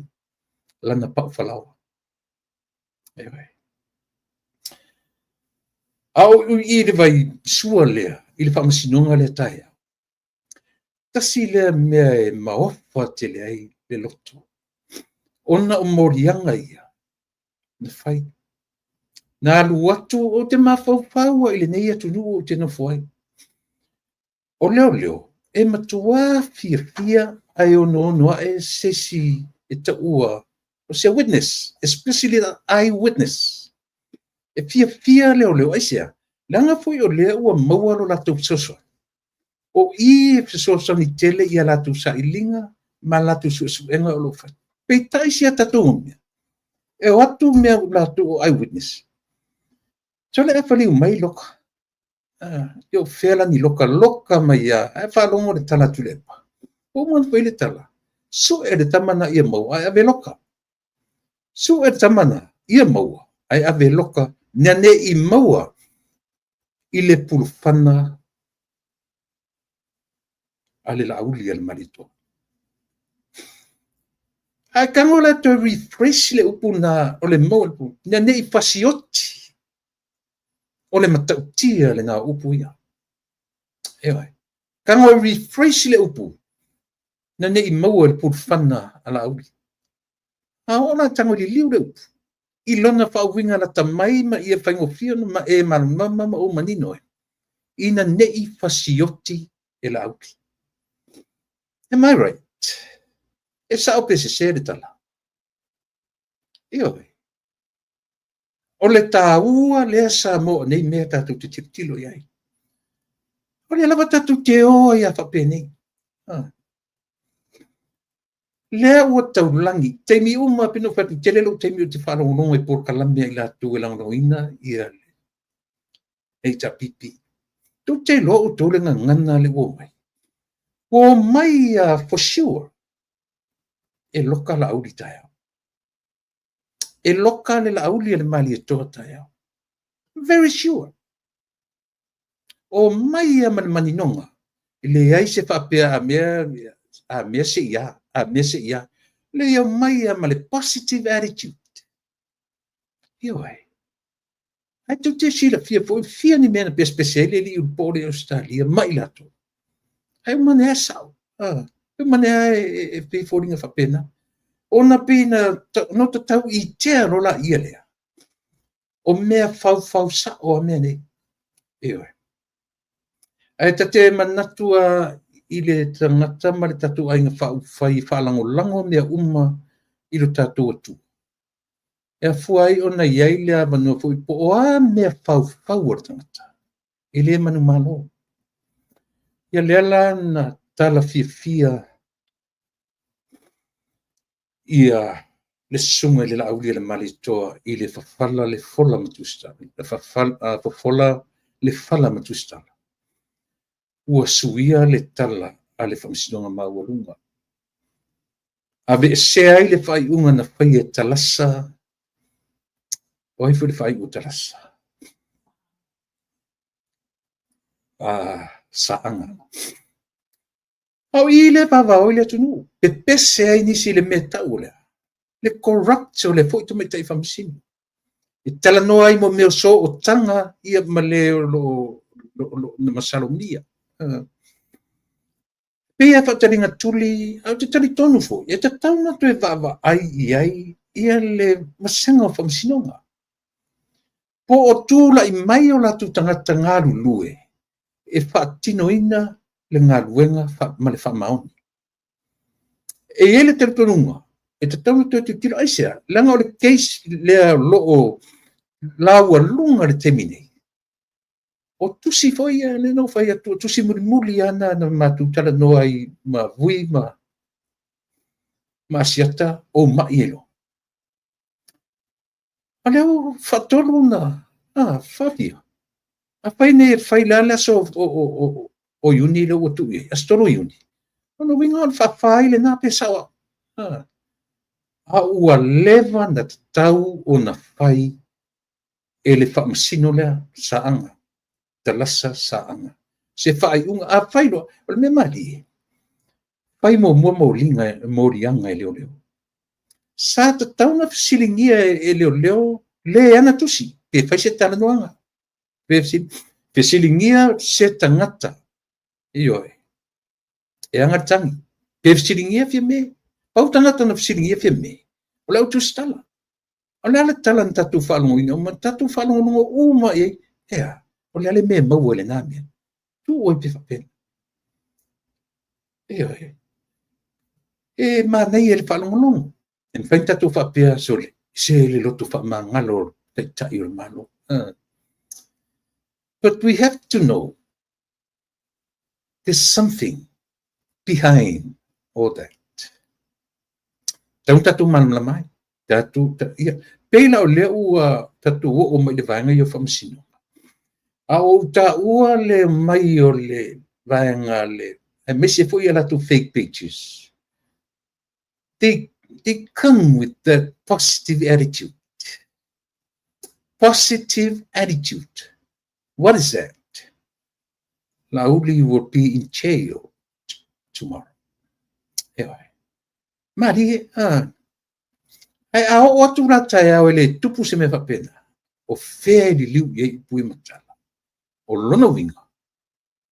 lana pau falaoa. Ioe. A o i le vai sua lea, i le faamasinoga lea taeao, tasi lea mea e maofa tele ai le loto, ona o moliaga ia na fai. Na alu atu, ou te mafaufau lava i lenei atunuu ou te nofo ai. O leoleo, e matua fiafia ae onoono ae se isi e taua o se witness, especially the eye witness. E fiafia leoleo, aisea? Leaga foi o lea ua maua lo latou fesoasoani. O i e fesoasoani tele i a latou sailiga ma latou suesuega o lo o fai. Peitai si a tatou mea, e o atu mea latou o eyewitness, sole ae faliu mai loka. E o fea la ni loka, loka mai lava, ae faalogo le tala a Tuilaepa. Ua uma ona fai le tala, sue le tama lena ia maua ae ave loka. Sue le tama lena ia maua ae ave loka, ina ne i maua i le pulufana a le Laauli a le Malietoa. Ae tago la toe refresh le upu lena o le maua, ina ne i fasioti. O le matautia lena o upu ia. Ioe. Tago e refresh le upu, ina ne i maua i le pulufana a Laauli. A oo la tago e liliu le upu i lona faauiga lata mai ma ia faigofie ona ma e malamalama ma ou manino ai, ina ne i fasioti e Laauli. Am I right? E sao pe sese le tala? Ioe. O le taua lea Samoa o nei mea tatou te tilotilo i ai. O lea lava tatou te o ai a faapenei. Lea ua taulagi, taimi uma, pei ona ou fai atu, tele lou taimi ou te faalogologo i polokalame a i latou e lagolagoina ia le HRPP. Tou te iloa outou le gagana lea ua omai. Ua omai for sure e loka Laauli taeao. E loka le Laauli a le Malietoa taeao. Very sure. O mai ia ma le maninoga, e leai se faapea a mea, a mea se ia, a mea se ia. Le o mai ia ma le positive attitude. Ioe. Ae tou te silafia foi fia ni mea na pesepese ai le alii o le po le Australia ma i latou. Ae uma ane lava sao. Uma ane lava e pei foliga faapena. Ona pei na no tatau i tea loa la ia lea. O mea faufau sao a mea nei. Ioe. Ae ta te manatu a i le tagata ma le tatou aiga faaupufai e faalagolago mea uma i lo tatou atunuu. E afua ai ona i ai le avanoa foi po o a mea faufau a le tagata, e le manumalo. Ia lea la na tala fiafia ia le susuga i le Laauli a le Malietoa i le fafala le fola ma Tusitala, fofola le fala ma Tusitala. Ua suia le tala a le Faamasinoga Maualuga. Aveesea ai le faaiuga na faia e Talasa. O ai foi le faaiu o Talasa? Saaga. A o i lea vavao ai le atunuu. Pepese ai nisi i le mea tau o lea. Le corrupt o le foi tamaitai faamasino. E talanoa ai mo mea o sootaga ia ma le o lo o na masalomia. Pei a faataliga tuli, ae ou te talitonu foi, e tatau ona toe vaavaai i ai ia le vasega o faamasinoga. Po o tulai mai o latou tagata galulue e faatinoina le galuega ma le faamaoni. E i ai le talitonuga, e tatau ona toe tilotilo. Aisea? Leaga o le case lea o lo o laualuga i le taimi nei, o tusi foi ia lea na ou fai atu, o tusi mulimuli lava na matou talanoa ai ma Vui ma Asiata ou mai ai loa. O lea ua faatolu ona faafia. Afai nei e fai, o le a le aso o Iuni lea ua tuu i ai, aso 3 o Iuni. O lona uiga o le faafa ai lena pe sao au. A ua leva ona tatau ona fai e le faamasino lea, Saaga, Salasa Saaga, se faaiuga. A fai loa, o le mea malie, fai muamua moliaga e leoleo. Sa tatau ona fesiligia e leoleo le ana tusi, pe fai se talanoaga. Fesiligia se tagata, ioe, e ana le tagi, pe fesiligia Fiame. Pau tagata na fesiligia Fiame, o le au tusitala. O le a le tala na tatou faalogoina uma, tatou faalogologo uma i ai, e a, o le a le mea e maua i lena mea? Tuu ai pea faapena. Ioe. E manaia i le faalogologo. E mafai ona tatou faapea, sole, se le loto faamagalo o le Taitai o le Malo. But we have to know there's something behind all that. Tau tatou malamalama ai. Tatou, ia, pei la o lea ua tatou oo mai i le vaega ia o faamasinoga. A ou taua le mai o le vaega le, aemaise foi a latou fake pages. They come with that positive attitude. Positive attitude. What is that? Laauli will be in jail tomorrow. Ioe. Malie, Ae a oo atu la taeao e le tupu se mea faapena, o fea e liliu i ai upu ia ma tala? O lona uiga,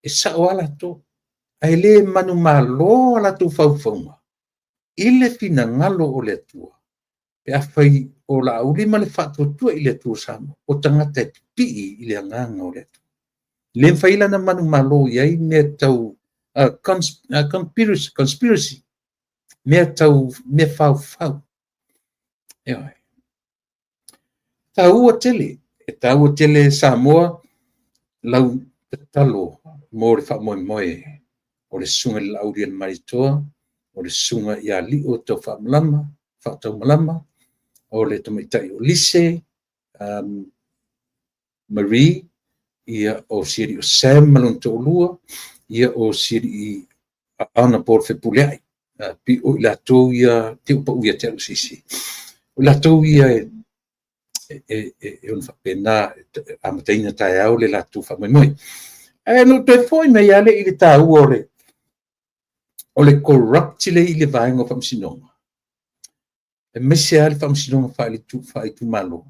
e sao lava latou, ae le manumalo a latou faufauga i le finagalo o le Atua, pe afai o Laauli ma le Faatuatua i le Atua o Samoa, o tagata e pipii i le agaga o le Atua. E le mafai la ona manumalo i ai mea tau conspiracy, mea tau mea faufau. Ioe. Taua tele, e taua tele Samoa lau tatalo mo le faamoemoe o le susuga i le Laaulialemalietoa, o le susuga ia Lio Taufaamalama, Faataumalama, o le tamaitai o Lise, Marie, ia o si alii o Sam ma lona toalua, ia o si alii Honorable Fepuleai. O i latou ia, te ua pau ia te au se isi. O i latou ia e ono faapena amataina taeao le latou faamoemoe. Ae na ou toe foi mai lava lea i le taua o le corrupt lea i le vaega o faamasinoga, aemaise lava le faamasinoga faaitumalo,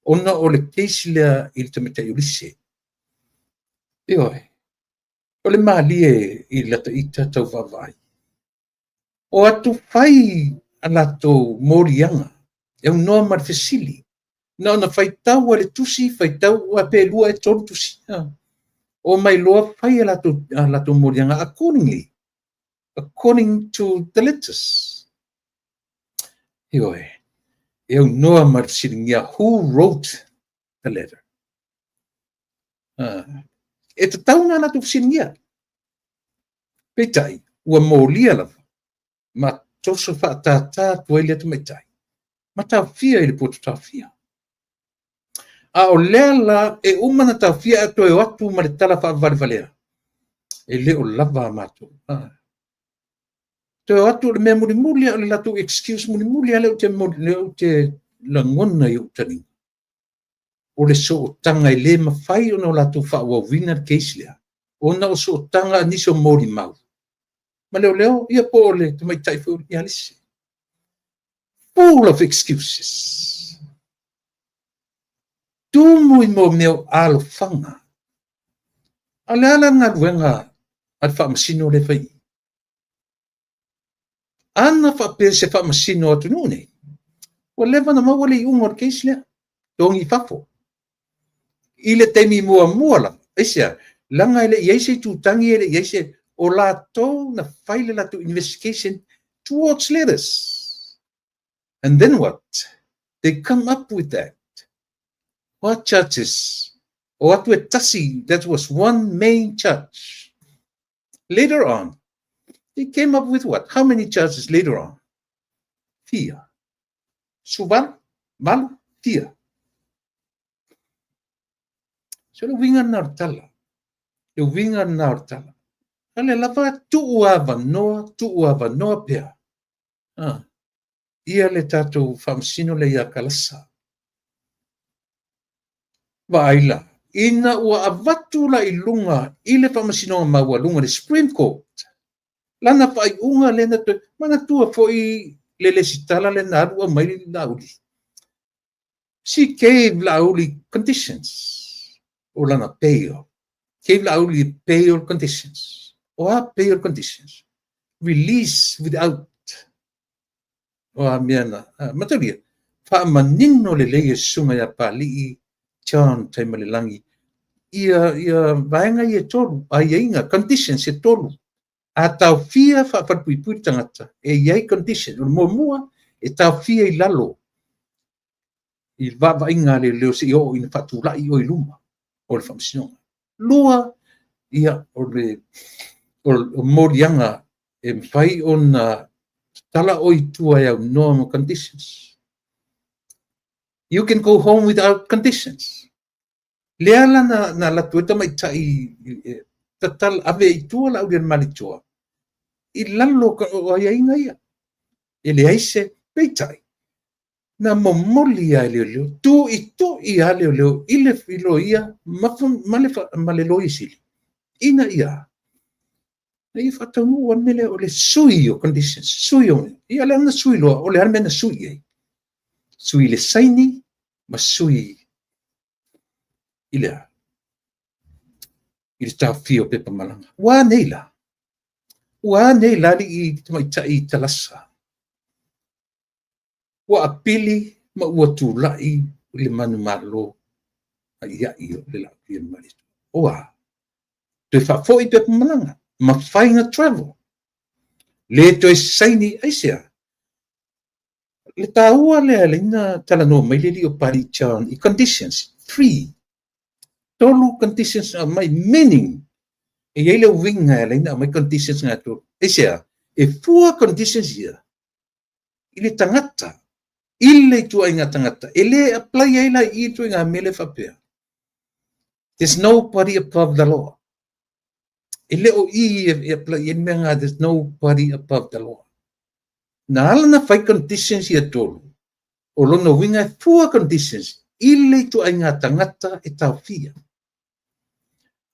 ona o le case lea i le tamaitai o Lise. Ioe, o le malie i lata ita tau vaavaai. O atu fai a latou moliaga e aunoa ma le fesili. Na ona faitau a le tusi, faitau pe 2 e 3 tusi. O mai loa fai a latou moliaga accordingly, according to the letters. Ioe, e aunoa ma le fesiligia who wrote the letter. E tatau ona latou fesiligia. Peitai, ua molia lava, ma toso faatātā atu ai lea tamaitai, ma taofia i le poto taofia. A o lea la e uma na taofia ae toe o atu ma le tala faavalevalea, e le o lava a matou. Toe o atu o le mea mulimuli, o le latou excuse mulimuli lea ou te lagona i ou taliga. O le sootaga e le mafai ona o latou faaauauina le case lea, ona o sootaga a nisi o molimau. Ma leoleo, ia po o le tamaitai foi ia Lise. Full of excuses. Tumu i mea o alofaga. A o le a la le galuega a le faamasino lea e fai i i? Ana faapea se faamasino o atunuu nei, ua leva ona maua le iuga o le case lea, togi i fafo. I le taimi muamua lava, aisea? Leaga e le i i ai se itutagi, e le i i ai se... o latou na fai le latou investigation towards letters. And then what? They come up with that. What charges? O atu e tasi, that was one main charge. Later on, they came up with what? How many charges later on? Fia. Suvalu, valu, fia. So le uiga lena o le tala. Le uiga lena o le tala. A lea lava tuu avanoa, tuu avanoa pea. Ah. Ia le tatou faamasino lea ia Kalasa. Vaai la, ina ua avatu la i luga i le faamasinoga maualuga, le Supreme Court, lana faaiuga lea na toe manatua foi le lesitala lea na alu aumai Laauli. She gave Laauli conditions o lana bail. Gave Laauli bail conditions. O a bail conditions? Release without o a mea na. Mataulia, faamanino lelei e susuga ia Palii John Taimalelagi ia vaega ia e tolu, aiaiga, conditions e tolu. A taofia faafalepuipui le tagata, e i ai condition. O le muamua, e taofia i lalo i le vaavaiga a leoleo seia oo ina faatulai oe i luma o le faamasinoga. Lua, ia, o le moliaga e mafai ona tatala oe i tua e aunoa ma conditions. You can go home without conditions. Lea la na alu atu ai tamaitai tatala ave i tua Laaulialemalietoa i lalo o aiaiga ia. E leai se peitai. Na momoli lava e leoleo, tuitui lava leoleo i le loia ma le loia sili, ina ia faataunuu le mea lea o le sui o conditions, sui o, ia lea na sui loa, o le a le mea na sui ai? Sui le saini ma sui i le a? I le taofia o pepa malaga. Ua a nei la? Ua a nei la alii tamaitai Talasa? Ua apili ma ua tulai le manumalo aiai o le Laaulialemalietoa. Ua toe faafoi pepa malaga, mafai ona travel. Le toe saini aisea? Le taua lea leina talanoa mai le alii o Palii John i conditions, three. Tolu conditions na aumai, meaning, e i ai le uiga e leina aumai conditions nga tolu. Aisea? E fua conditions ia i le tagata, i le ituaiga tagata, e le apply ai la i ituaiga mea lea faapea. There's nobody above the law. E le o i e apply ai le mea nga, there's nobody above the law. Na ala na fai conditions ia tolu, o lona uiga e fua conditions i le ituaiga tagata e taofia.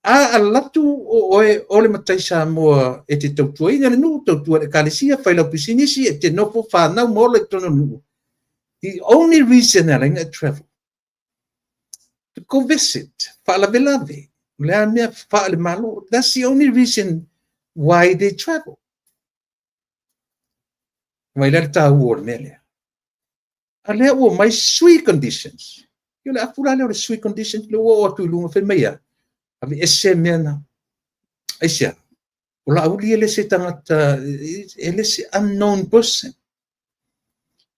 A alatu o oe o le matai Samoa e te tautuaina le nuu, tautua le ekalesia, fai lau pisinisi, e te nofo whanau ma ola i tonu nuu. The only reason e ala e travel, to go visit, faalavelave, le a mea faale malo. That's the only reason why they travel. Mai le taua o le mea lea. A lea ua mai sui conditions. Ia le afu la lea o le sui conditions, le ua o atu i luga fai mai ia. Ave ese mea na. Aisea, o Laauli e le se tagata, e le se unknown person.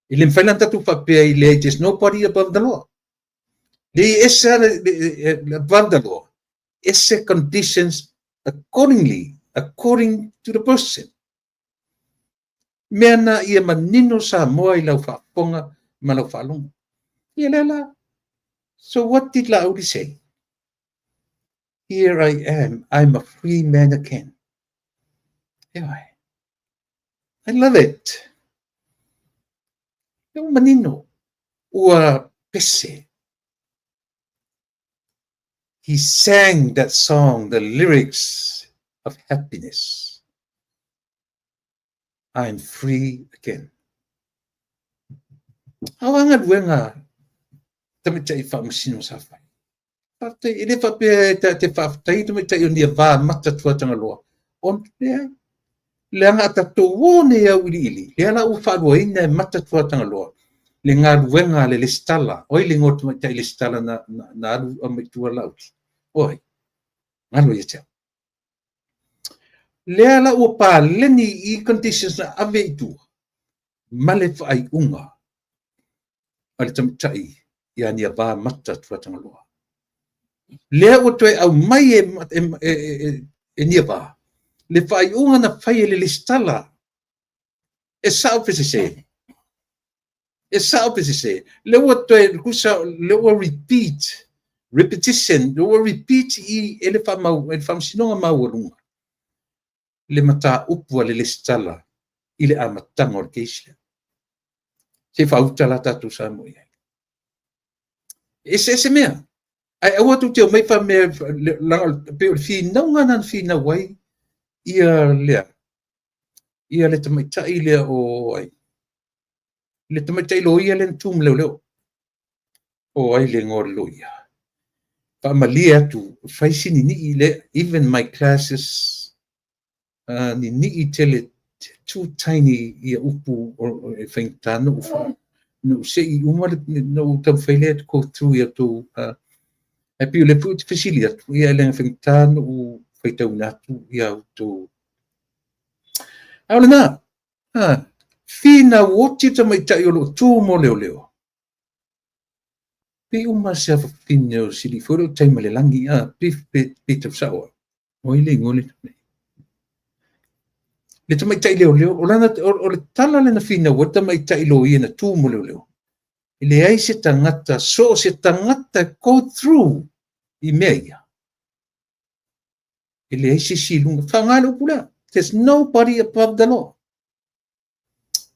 I le mafai la ona tatou faapea i le there's nobody above the law. Le ese above the law. Ese conditions accordingly, according to the person. Mea na ia manino Samoa i lau faafofoga ma lau faalogo. Ia lea la. So what did Laauli say? Here I am, I'm a free man again. Anyway, I love it. Ua manino, ua pese. He sang that song, the lyrics of happiness. I'm free again. Ao a galuega Tamaitai Faamasino sa fai. Faafetai, e le faapea e ta te faafetai tamaitai o Niava mata Tuatagaloa, ona leai, leaga a tatou o nei auiliili, lea la ua faaluaina e mata Tuatagaloa le galuega a le lesitala. O ai le igoa o le tamaitai lesitala na alu aumai i tua Laauli? O ai? Galo ia te au. Lea la ua paleni i conditions na ave i tua ma le faaiuga a le tamaitai ia Niava Mata Tuatagaloa. Lea ua toe aumai e Niava le faaiuga na fai e le lesitala. E sao pe sese? E sao pe sese? Lea ua toe tusa, lea ua repeat, repetition, lea ua repeat i e le faamau, e le Faamasinoga Maualuga le mataupu a le lesitala i le amataga o le case lea. Se i faauta la tatou Samoa i ai. E eseese mea. Ae aua tou te omai faamea, leaga pei o le finauga lena na finau ai ia lea, ia le tamaitai lea o ai, le tamaitai loia lea na tu ma leoleo. O ai le igoa o le loia? Faamalie atu, fai si ninii le, even my classes, ninii tele, too tiny ia upu e faigata na ou se i uma na ou taumafai lea to go through ia tou, ae pei o lea foi ou te fesili atu, ia e leaga faigata na ou faitauina atu ia outou. A o lena, finau oti tamaitai o lo o tu mo leoleo. Pe uma se afafine o sili foi leo tai ma le lagi, pe tau sao au. O ai le igoa le le tamaitai leoleo, o lana, o le tala lea na finau ai tamaitai loia na tu mo leoleo. E leai se tagata, so o se tagata go through i mea ia. E leai se isi i luga. Faaaoga le upu lea. There's nobody above the law.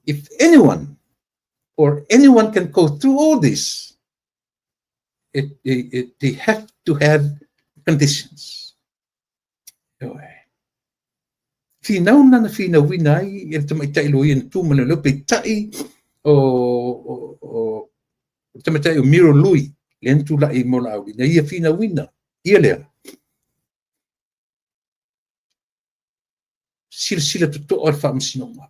If anyone or anyone can go through all this, they have to have conditions. Finau na na finauina ai e le tamaitai loia na tu ma leoleo, peitai o tamaitai o Miro Lui, lea na tulai mo Laauli, na ia finauina, ia lea. Silasila totoa le Faamasinoga.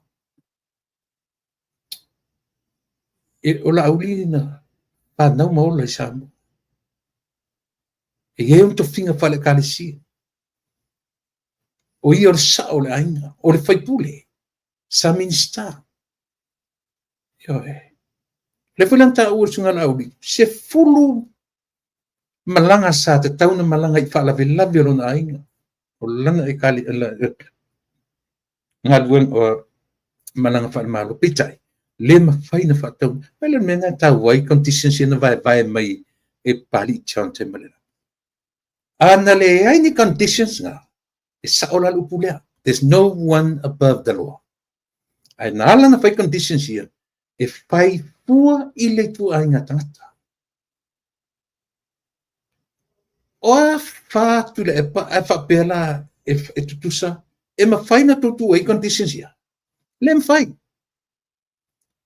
O Laauli na fanau ma ola i Samoa. E i ai ona tofiga faale-ekalesia. O ia o le sao o le aiga, o le faipule, sa minista. Ioe. Lea foi la na taua e le susuga Laauli, 10 malaga sa tatau na malaga i faalavelave o lona aiga, o lana galuega, malaga faale-Malo. Peitai, le mafai na faatau. Mai le mea na taua ai conditions ia na vaevae mai e Papalii John Taimalelagi. A na leai ni conditions na, e sao la le upu lea. There's no one above the law. Ae na ala na fai conditions ia, e fai fua i le ituaiga tagata. O a fa Tuilaepa ae faapea la e tutusa, e mafai na tou tuu ai conditions ia? Le mafai.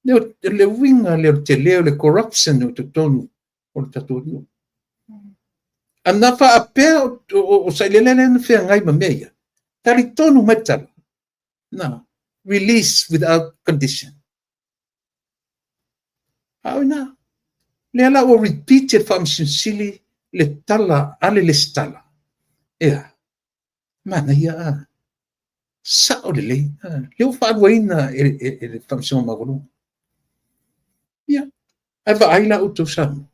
Le uiga lea o le tele o le corruption o totonu o le tatou atunuu. A na faapea o Sailele lea na feagai ma mea ia, talitonu mai le tala. Na, release without condition. A o ina, lea la ua repeat e Faamasino Sili le tala a le lesitala. Ea, manaia a. Sao lelei. Lea ua faaluaina e le Faamasinoga Maualuga. Ia, ae vaai la outou Samoa.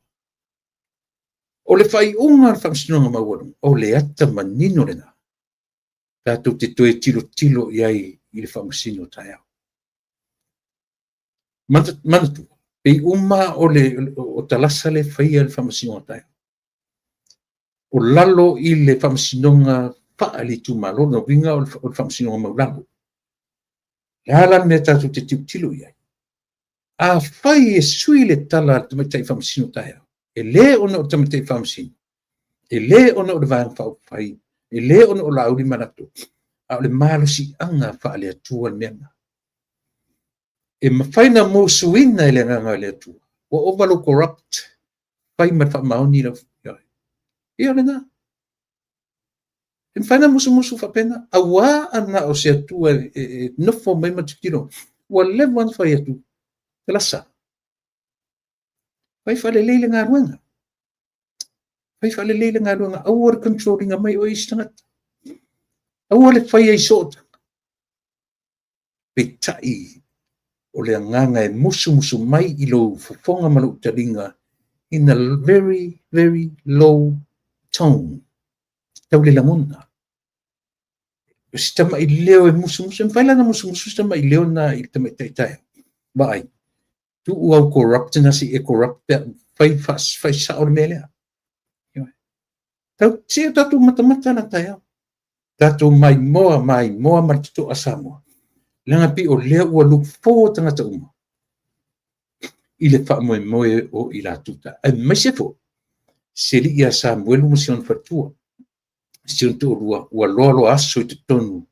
O le faaiuga o le Faamasinoga Maualuga, o le ata manino lena. Tatou te toe tilotilo i ai i le faamasino taeao. Manatua, pei uma o talasa le faia le Faamasinoga taeao. O lalo i le Faamasinoga faale-itumalo, lona uiga o le Faamasinoga Maualalo. Le a la le mea tatou te tilotilo i ai? A fai e sui le tala a le tamaitai faamasino taeao, e le ona o le tamaitai faamasino, e le ona o le Vaega Faaupufai, e le ona o Laauli ma latou, a o le malosiaga faale-Atua le mea lena. E mafai ona musuina e le agaga o le Atua. Ua ova lou corrupt. Fai ma le faamaoni lau. Ia o lena. E mafai ona musumusu faapena, auā a na o se Atua e nofo mai ma tilotilo. Ua leva ona fai atu, Talasa, fai faalelei le galuega. Fai faalelei le galuega, aua le control ina mai oe e isi tagata. Aua le faia i soo tagata. Peitai, o le agaga e musumusu mai i lou fofoga ma lou taliga in a very, very low tone. Tau le lagona. O si tamai leo e musumusu. E mafai la ona musumusu si tamai leo na i le tamaitai taeao. Vaai, tuu au corrupt na se i e corrupt pea, fai, fai sao le mea lea. Tau, se o tatou matamata la taeao. Tatou maimoa, maimoa ma le totoa Samoa. Leaga pei o lea ua look forward tagata uma i le faamoemoe o i latou ta. Aemaise foi, se alii ia Samuelu ma si ona faletua, si ona toalua, ua loaloa aso i totonu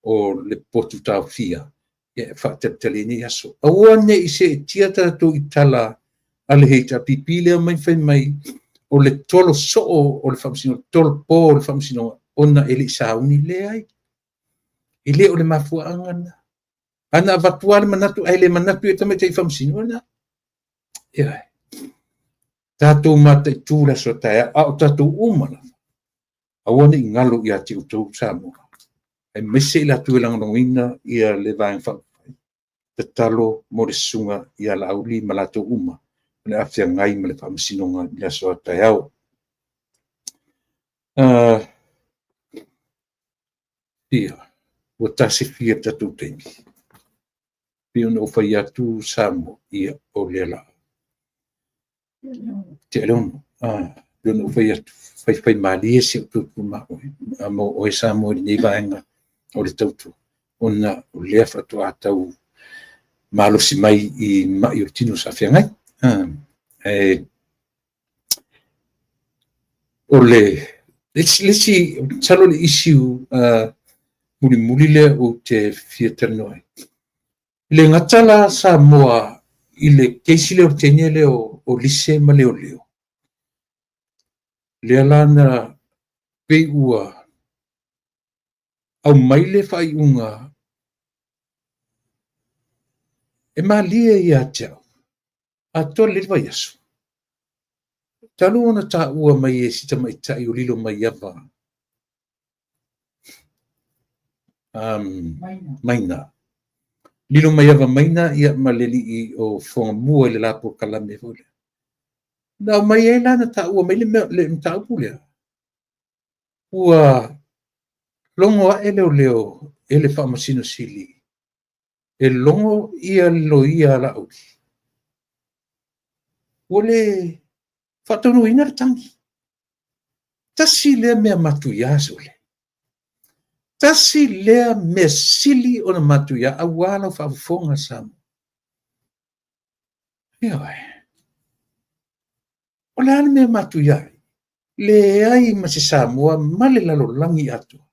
o le potu taofia, e faatalitali ai nei aso. Aua ne i seetia tatou i tala a le HRPP lea mai fai mai o le tolo soo o le faamasinoga, tolo po o le faamasinoga, ona e le i sauni. Leai. E le o le mafuaaga lena. Ana avatu lava le manatu, ae le manatu i tamaitai faamasino, lena. Ioe. Tatou mataitu le aso taeao, a o tatou uma lava, aua ne i galo ia te outou Samoa, aemaise i latou e lagolagoina ia le Vaega Faaupufai, tatalo mo le susuga ia Laauli ma latou uma o le a feagai ma le faamasinoga i le aso a taeao. Ia, ua tasefia le tatou taimi. Pei ona ou fai atu Samoa, ia, o lea la. Tea le 6. Pei ona ou fai atu, faifai malie si ou tautua mo oe Samoa i lenei vaega o le tautua, ona o lea faatoa tau malosi mai i mai o le tino sa feagai. O le isi, masalo le issue mulimuli lea ou te fia talanoa ai. Le gata la Samoa i le case lea o le teine lea o Lise ma Leoleo, lea la na pei ua aumai le faaiuga e malie ia te au, atoa lelei le vaiaso, talu ona taua mai e si tamaitai o Lilomaiava Maina. Lilomaiava Maina ia ma le alii o Fogamua i le la polokalame foi lea. Na aumai ai la na taua mai le mea, le mataupu lea, ua logo ae leoleo e le Faamasino Sili e logo ia le loia a Laauli, ua le faataunuuina le tagi. Tasi lea mea matuia sole. Tasi lea mea sili ona matuia auā lau faafofoga Samoa. Ioe. O le a le mea matuia ai? Leai ma se Samoa ma le lalolagi atoa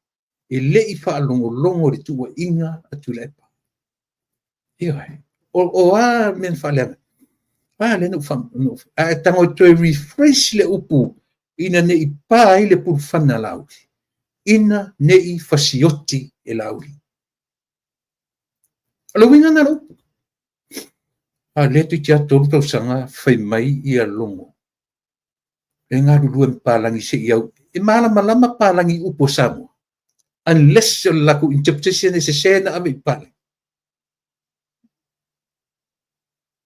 e le i faalogologo i le tuuaiga a Tuilaepa. Ioe. O a mea na faaleaga? A lea na ou ae tago e toe rephrase le upu ina ne i pa ai le pulufana a Laauli, ina ne i fasioti e Laauli. O le uiga lena o le upu. A lea toeitiiti lava 3 tausaga fai mai ia logo e galulue ma palagi se i au. E malamalama palagi i upu o Samoa, unless o le latou interpretation e sese na ave i palagi.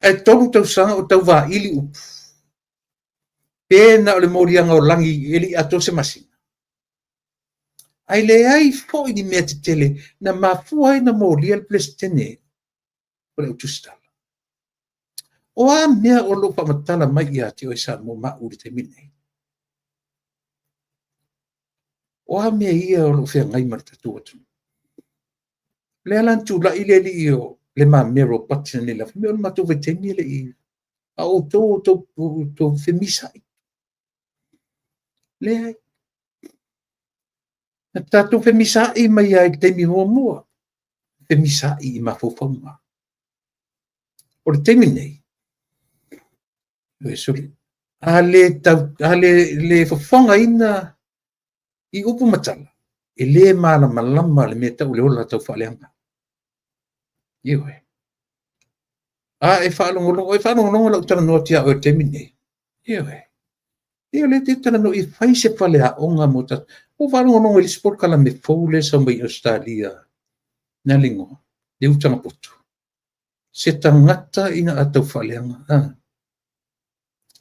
Ae 3 tausaga o tau vaili upu. Pe na o le moliaga o lagi e le i atoa se masina. Ae leai foi ni mea tetele na mafua ai na molia le Peresetene o le autusitala. O a mea o lo o faamatala mai ia te oe Samoa ma au i le taimi lenei? O a mea ia o lo o feagai ma le tatou atunuu? Lea la na tulai le alii o Le Mamea Ropati nei lava, mea o le matou vaitaimi e le i, a outou outou femisaai. Leai. Na tatou femisaai mai ai i le taimi muamua, femisaai i mafaufauga. O le taimi nei, sole, A le tau, a le, le fofogaina i upu ma tala, e le malamalama le mea tau le ola tau faaleaga. Ioe. A e faalogologo, e faalogologo lau talanoa atu ia oe i le taimi lenei. Ioe. Ia o lea te talanoa i fai se faleaoga mo tatou. Ua faalogologo i le isi polokalame fou lea e sau mai Ausetalia, na le igoa, le utaga poto. Se tagata ina a tau faaleaga, a.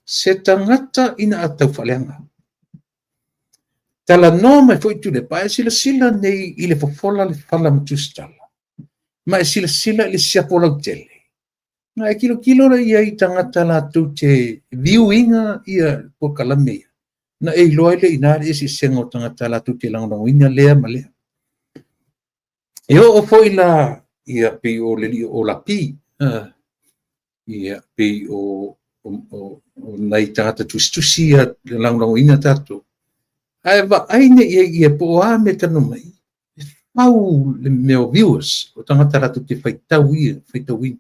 Se tagata ina a tau faaleaga. Talanoa mai foi Tuilaepa, a e silasila nei i le fofola le fala ma Tusitala, ma e silasila i le siapo lautele, na e tilotilo lea i ai i tagata latou te view ina ia polokalame ia, na e iloa ai lea i ina le eseesega o tagata latou te lagolagoina lea ma lea. E oo foi la ia pei o le alii o Lapi, ia pei o nai tagata tusitusi ia lagolagoina tatou. Ae vaai nei i ai ia po o a mea e talanoa mai, e fau le mea o viewers, o tagata latou te faitau ia, faitauina.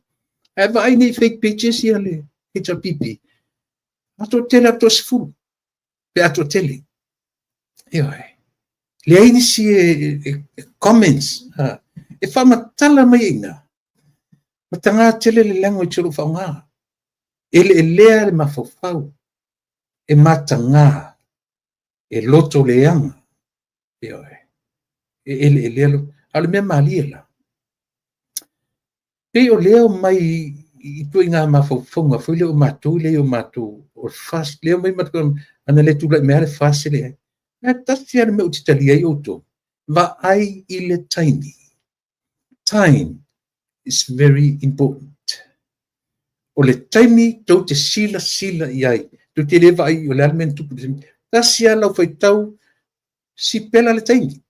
Ae vaai nei i fake pages ia le HRPP, a toatele a toasefulu, pe a toatele. Ioe. Leai nisi e comments, e faamatala mai ai i ina, mataga tele le language o lo o faaaoga. E eleelea le mafaufau, e mataga, e loto leaga. Ioe. E eleelea lo... A o le mea malie la, pei o lea omai i ituaiga mafaufauga foi lea o matou lea o matou o le FAST, lea omai matou, ana le tulai mai lava le FAST e leai. Ae tasi lava le mea ou te talia ai outou, vaai i le taimi. Time is very important. O le taimi tou te silasila i ai. Tou te le vaai o le a le mea na tupu i le taimi. Tasi lava lau faitau, sipela le taimi.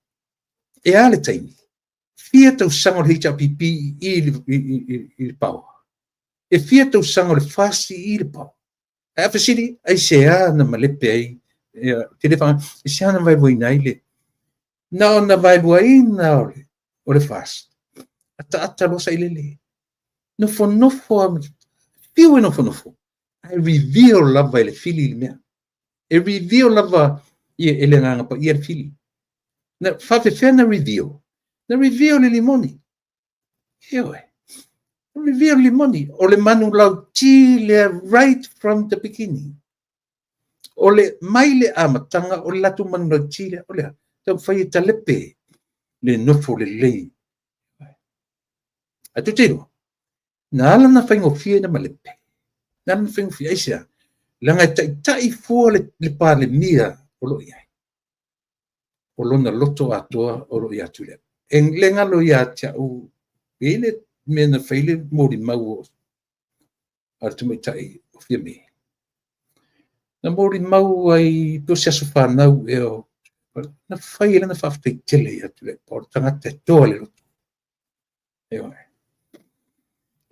E a le taimi? Fia tausaga o le HRPP i le power? E fia tausaga o le FAST i le power? Ae a fesili, aisea na malepe ai? Te le aisea na vaeluaina ai le... Na ona vaeluaina o le FAST. Ataata loa sailele. Nofonofo lava, fiu e nofonofo, ae reveal lava e le fili le mea. E reveal lava e le Agaga Paia le fili. Na faafefea na reveal? Na reveal le limoni. Ioe. Na reveal le limoni. O le manulauti lea right from the beginning. O le mai le amataga o le latou manulauti lea. O le a? Taumafai e talepe le nofo lelei. Ae tou te iloa, na ala na faigofie na malepe. Na ala na faigofie, aisea? Leaga e taitai fua le Palemia o lo o i ai. O lona loto atoa o lo o ia Tuilaepa. E le galo ia te au, e i ai le mea na fai le molimau a le tamaitai o Fiame. Na molimau ai po o se aso fanau ea, na fai e lana faafetai tele ia Tuilaepa, o le tagata e toa le loto. Ioe.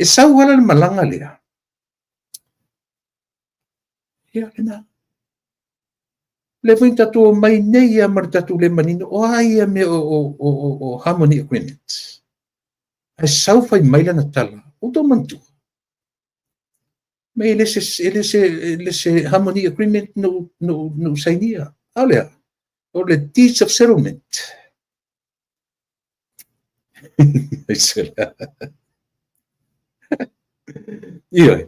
E sau ala le malaga lea. Ia, lena. Le foi tatou mai nei ia ma le tatou le manino, o a ia mea o Harmony Agreement. Ae sau fai mai lana tala, ua tou manatua. Ma e le se Harmony Agreement no sainia. A o lea, o le Deeds of Settlement. Ioe.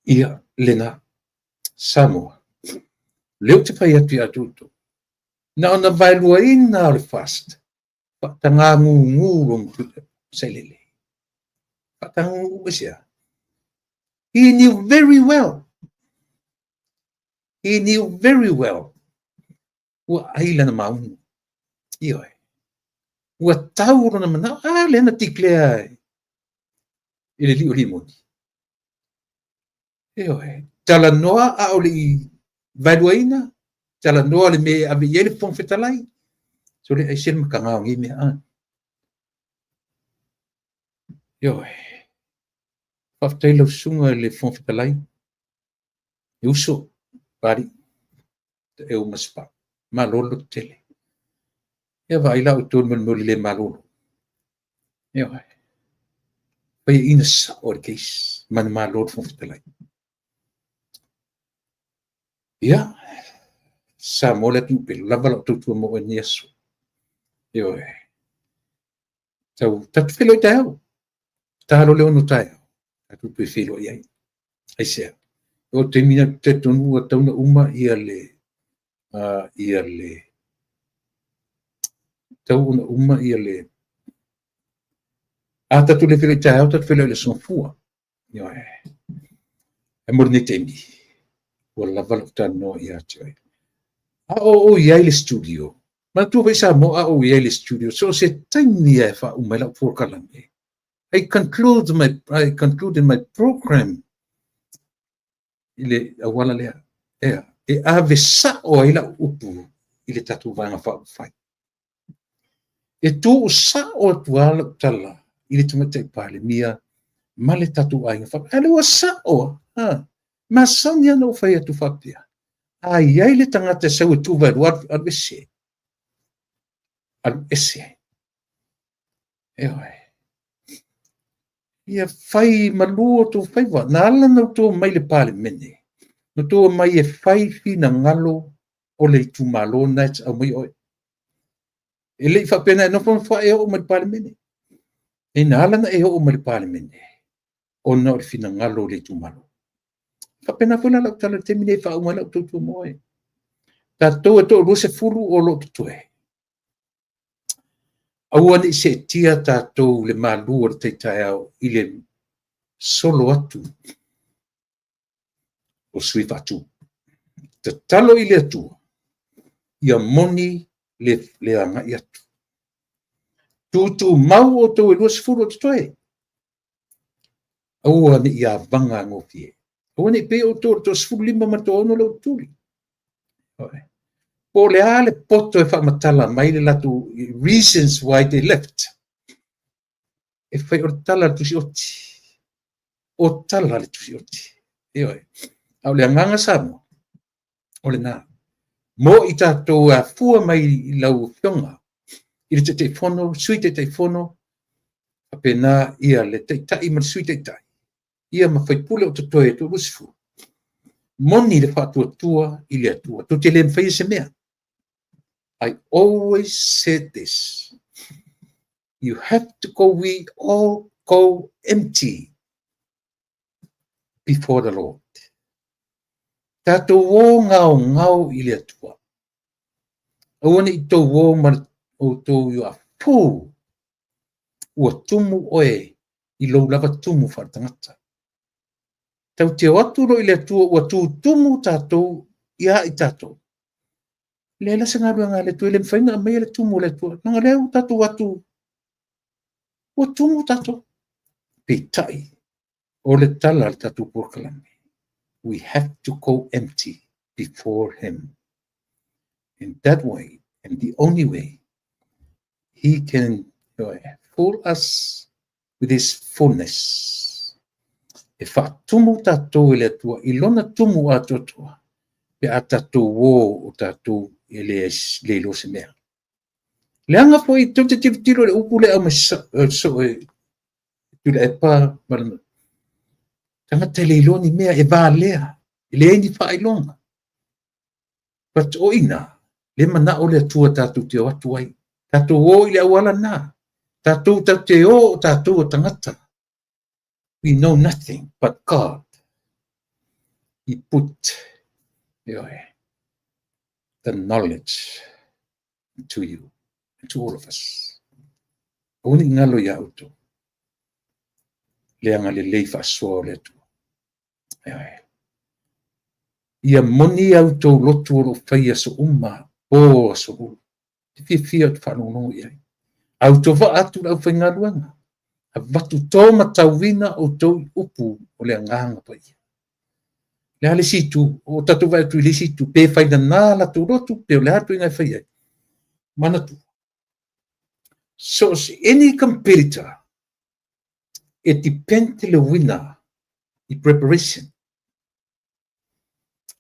Ia, lena. Samoa. Lea ou te fai atu ia te outou. Na ona vaeluaina o le FAST. Faatagagūgū lo sailele. Faatagagūgū aisea. He knew very well. He knew very well. Ua ai lana maunu. Ioe. Ua tau lona manao. A lea na declare i le lio limoni. Ioe. Talanoa a o le i vaeluaina, talanoa le mea e ave i ai le Fofoga Fetalai. So le aise le mataga o nei mea. A. Ioe. Faafetai lau susuga i le Fofoga Fetalai. E uso, Papalii, Taeu ma Spa. Malo le lototele. Ia vaai la outou i le mea o le le malolo. Ioe. Faiaina sao le case. Manumalo le Fofoga Fetalai. Ia, Samoa le atunuu pele, lava lau tautua mo oe i lenei aso. Ioe. Tau tatou feiloai taeao. Ta loa le 6 taeao, tatou toe feiloai ai. Aisea? O le taimi lena ou te talitonu ua tatau ona uma ia le ia le tatau ona uma ia le a tatou le feiloai taeao, tatou feiloai i le Aso Gafua. Ioe. Ae mo lenei taimi, ua lava lau talanoa ia te oe. A o ou i ai i le studio, manatua foi Samoa, a ou i ai i le studio, so o se taimi e faauma ai lau polokalame, I concluded my program i le auala lea. Ea, e ave sao ai lau upu i le tatou Vaega Faaupufai. E tuusao atu lava lau tala i le Tamaitai Palemia ma le tatou aiga faapea. A lea ua sao lava. Masani lava ona ou fai atu faapea, a i ai le tagata e sau e tuvaelua, alu ese. Alu ese. Ioe. Ia fai malu outou faiva. Na ala ona outou omai i le Palemene, na outou omai e fai finagalo o le itumalo lena e te aumaia oe. E le i faapea na e nofo nofo lava e oo mai i le Palemene. E na ala ona e oo mai i le Palemene, ona o le finagalo o le itumalo. E faapena foi la lau tala i le taimi lenei e faauma ai lau tautua mo oe. Tatou e toa-20 o lo o totoe, aua ne i seetia tatou i le malu o le tai taeao i le solo atu o sui faatu. Tatalo i le Atua ia moni le agai atu. Tutumau outou e 20 o totoe. Aua ne i avaga gofie. Aua ne i pei outou o le toa-15 ma le toa-6 lea ua tutuli. Po o le a le poto e faamatala mai le latou reasons why they left. E fai o le tala a le Tusioti. O tala a le Tusioti. Ioe. A o le agaga Samoa, o lena. Mo i tatou e afua mai i lau Afioga i le Taitaifono, Sui Taitaifono, faapena ia le Taitai ma le Sui Taitai, ia ma faipule o totoe e toa-20, moni le faatuatua i le Atua. Tou te le mafaia se mea. I always said this. You have to go, we all go empty before the Lord. Tatou o gaogao i le Atua. Aua ne i tou o ma outou, you are full. Ua tumu oe i lou lava tumu faaletagata. Tatou te o atu loa i le Atua ua tutumu tatou ia i tatou. Leai la se galuega a le Atua, e le mafai ona aumaia le tumu o le Atua. Leaga lea ua tatou atu, ua tumu tatou. Peitai, o le tala a le tatou polokalame, we have to go empty before him. In that way, and the only way, he can fill us with his fullness. E faatumu tatou e le Atua i lona tumu atoatoa pe a tatou o o tatou e le le iloa se mea. Leaga foi tou te tilotilo i le upu lea aumai so e Tuilaepa ma le tagata e le iloa ni mea e valea, e leai ni faailoga. But o ina, le manao le Atua tatou te o atu ai. Tatou o i le auala na. Tatou tatou te o o tatou o tagata. We know nothing but God. He put the knowledge to you, to all of us. Aua ne i galo ia outou le agalelei faasoa o le Atua. Ioe. Ia moni a outou lotu o lo o faia aso uma, po aso lua. Te fiafia ou te faalogologo i ai. A outou vaa atu le aufaigaluega, avatu to matauina outou i upu o le agaga paia. Le a le isi itu, o tatou vaai atu i le isi itu, pe fai nana latou lotu, pe o le a ituaiga e fai ai. Manatua, so any competitor, e depend le winner i preparation.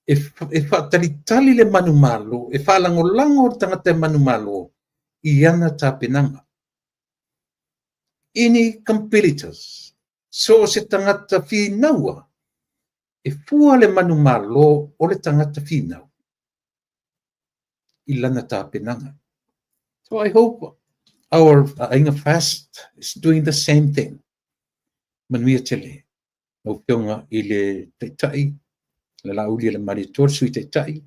E faatalitali le manumalo, e faalagolago le tagata e manumalo i ana tapenaga. Any competitors, so o se tagata finaua. E fua le manumalo o le tagata finau i lana tapenaga. So I hope our Aiga Fast is doing the same thing. Manuia tele. Lau Afioga i le Taitai, le Laauli a le Malietoa, le Sui Taitai,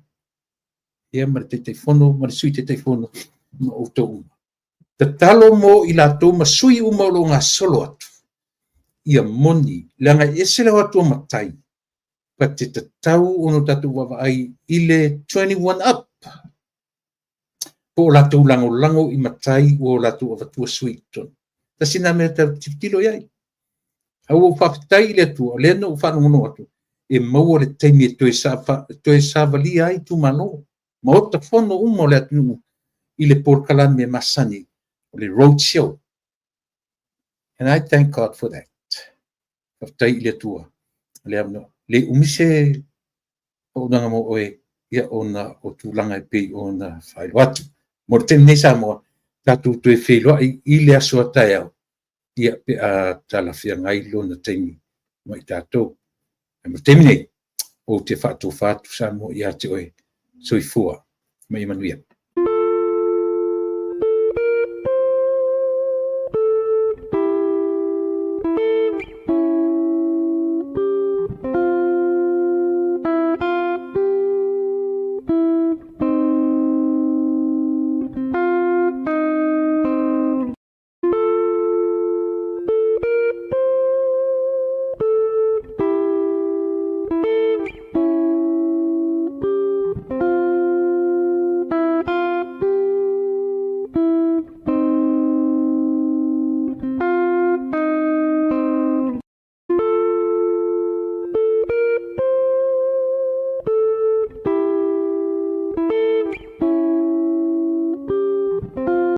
ia ma le Taitaifono ma le Sui Taitaifono ma outou uma. Tatalo mo i latou ma sui uma o lo o gasolo atu, ia moni, leaga e ese le o atu o matai, but e tatau ona tatou vaavaai i le 21 up, po o latou lagolago i matai ua o latou avatua sui i totonu. Tasi lena mea tatou te tilotilo i ai. Ae ua ou faafetai i le Atua, o lea na ou faalogologo atu, e maua le taimi e toe savalia ai itumalo, maota fono uma o le atunuu i le polokalame masani o le road show. And I thank God for that. Faafetai i le Atua. O le avanoa. Le umi se auaunaga mo oe, ia ona o tulaga e pei ona faailoa atu. Mo le taimi nei Samoa, tatou toe feiloai i le aso a taeao, ia pe a talafeagai lona taimi ma i tatou. Ae mo le taimi nei, ou te faatofa atu Samoa ia te oe, soifua ma ia manuia.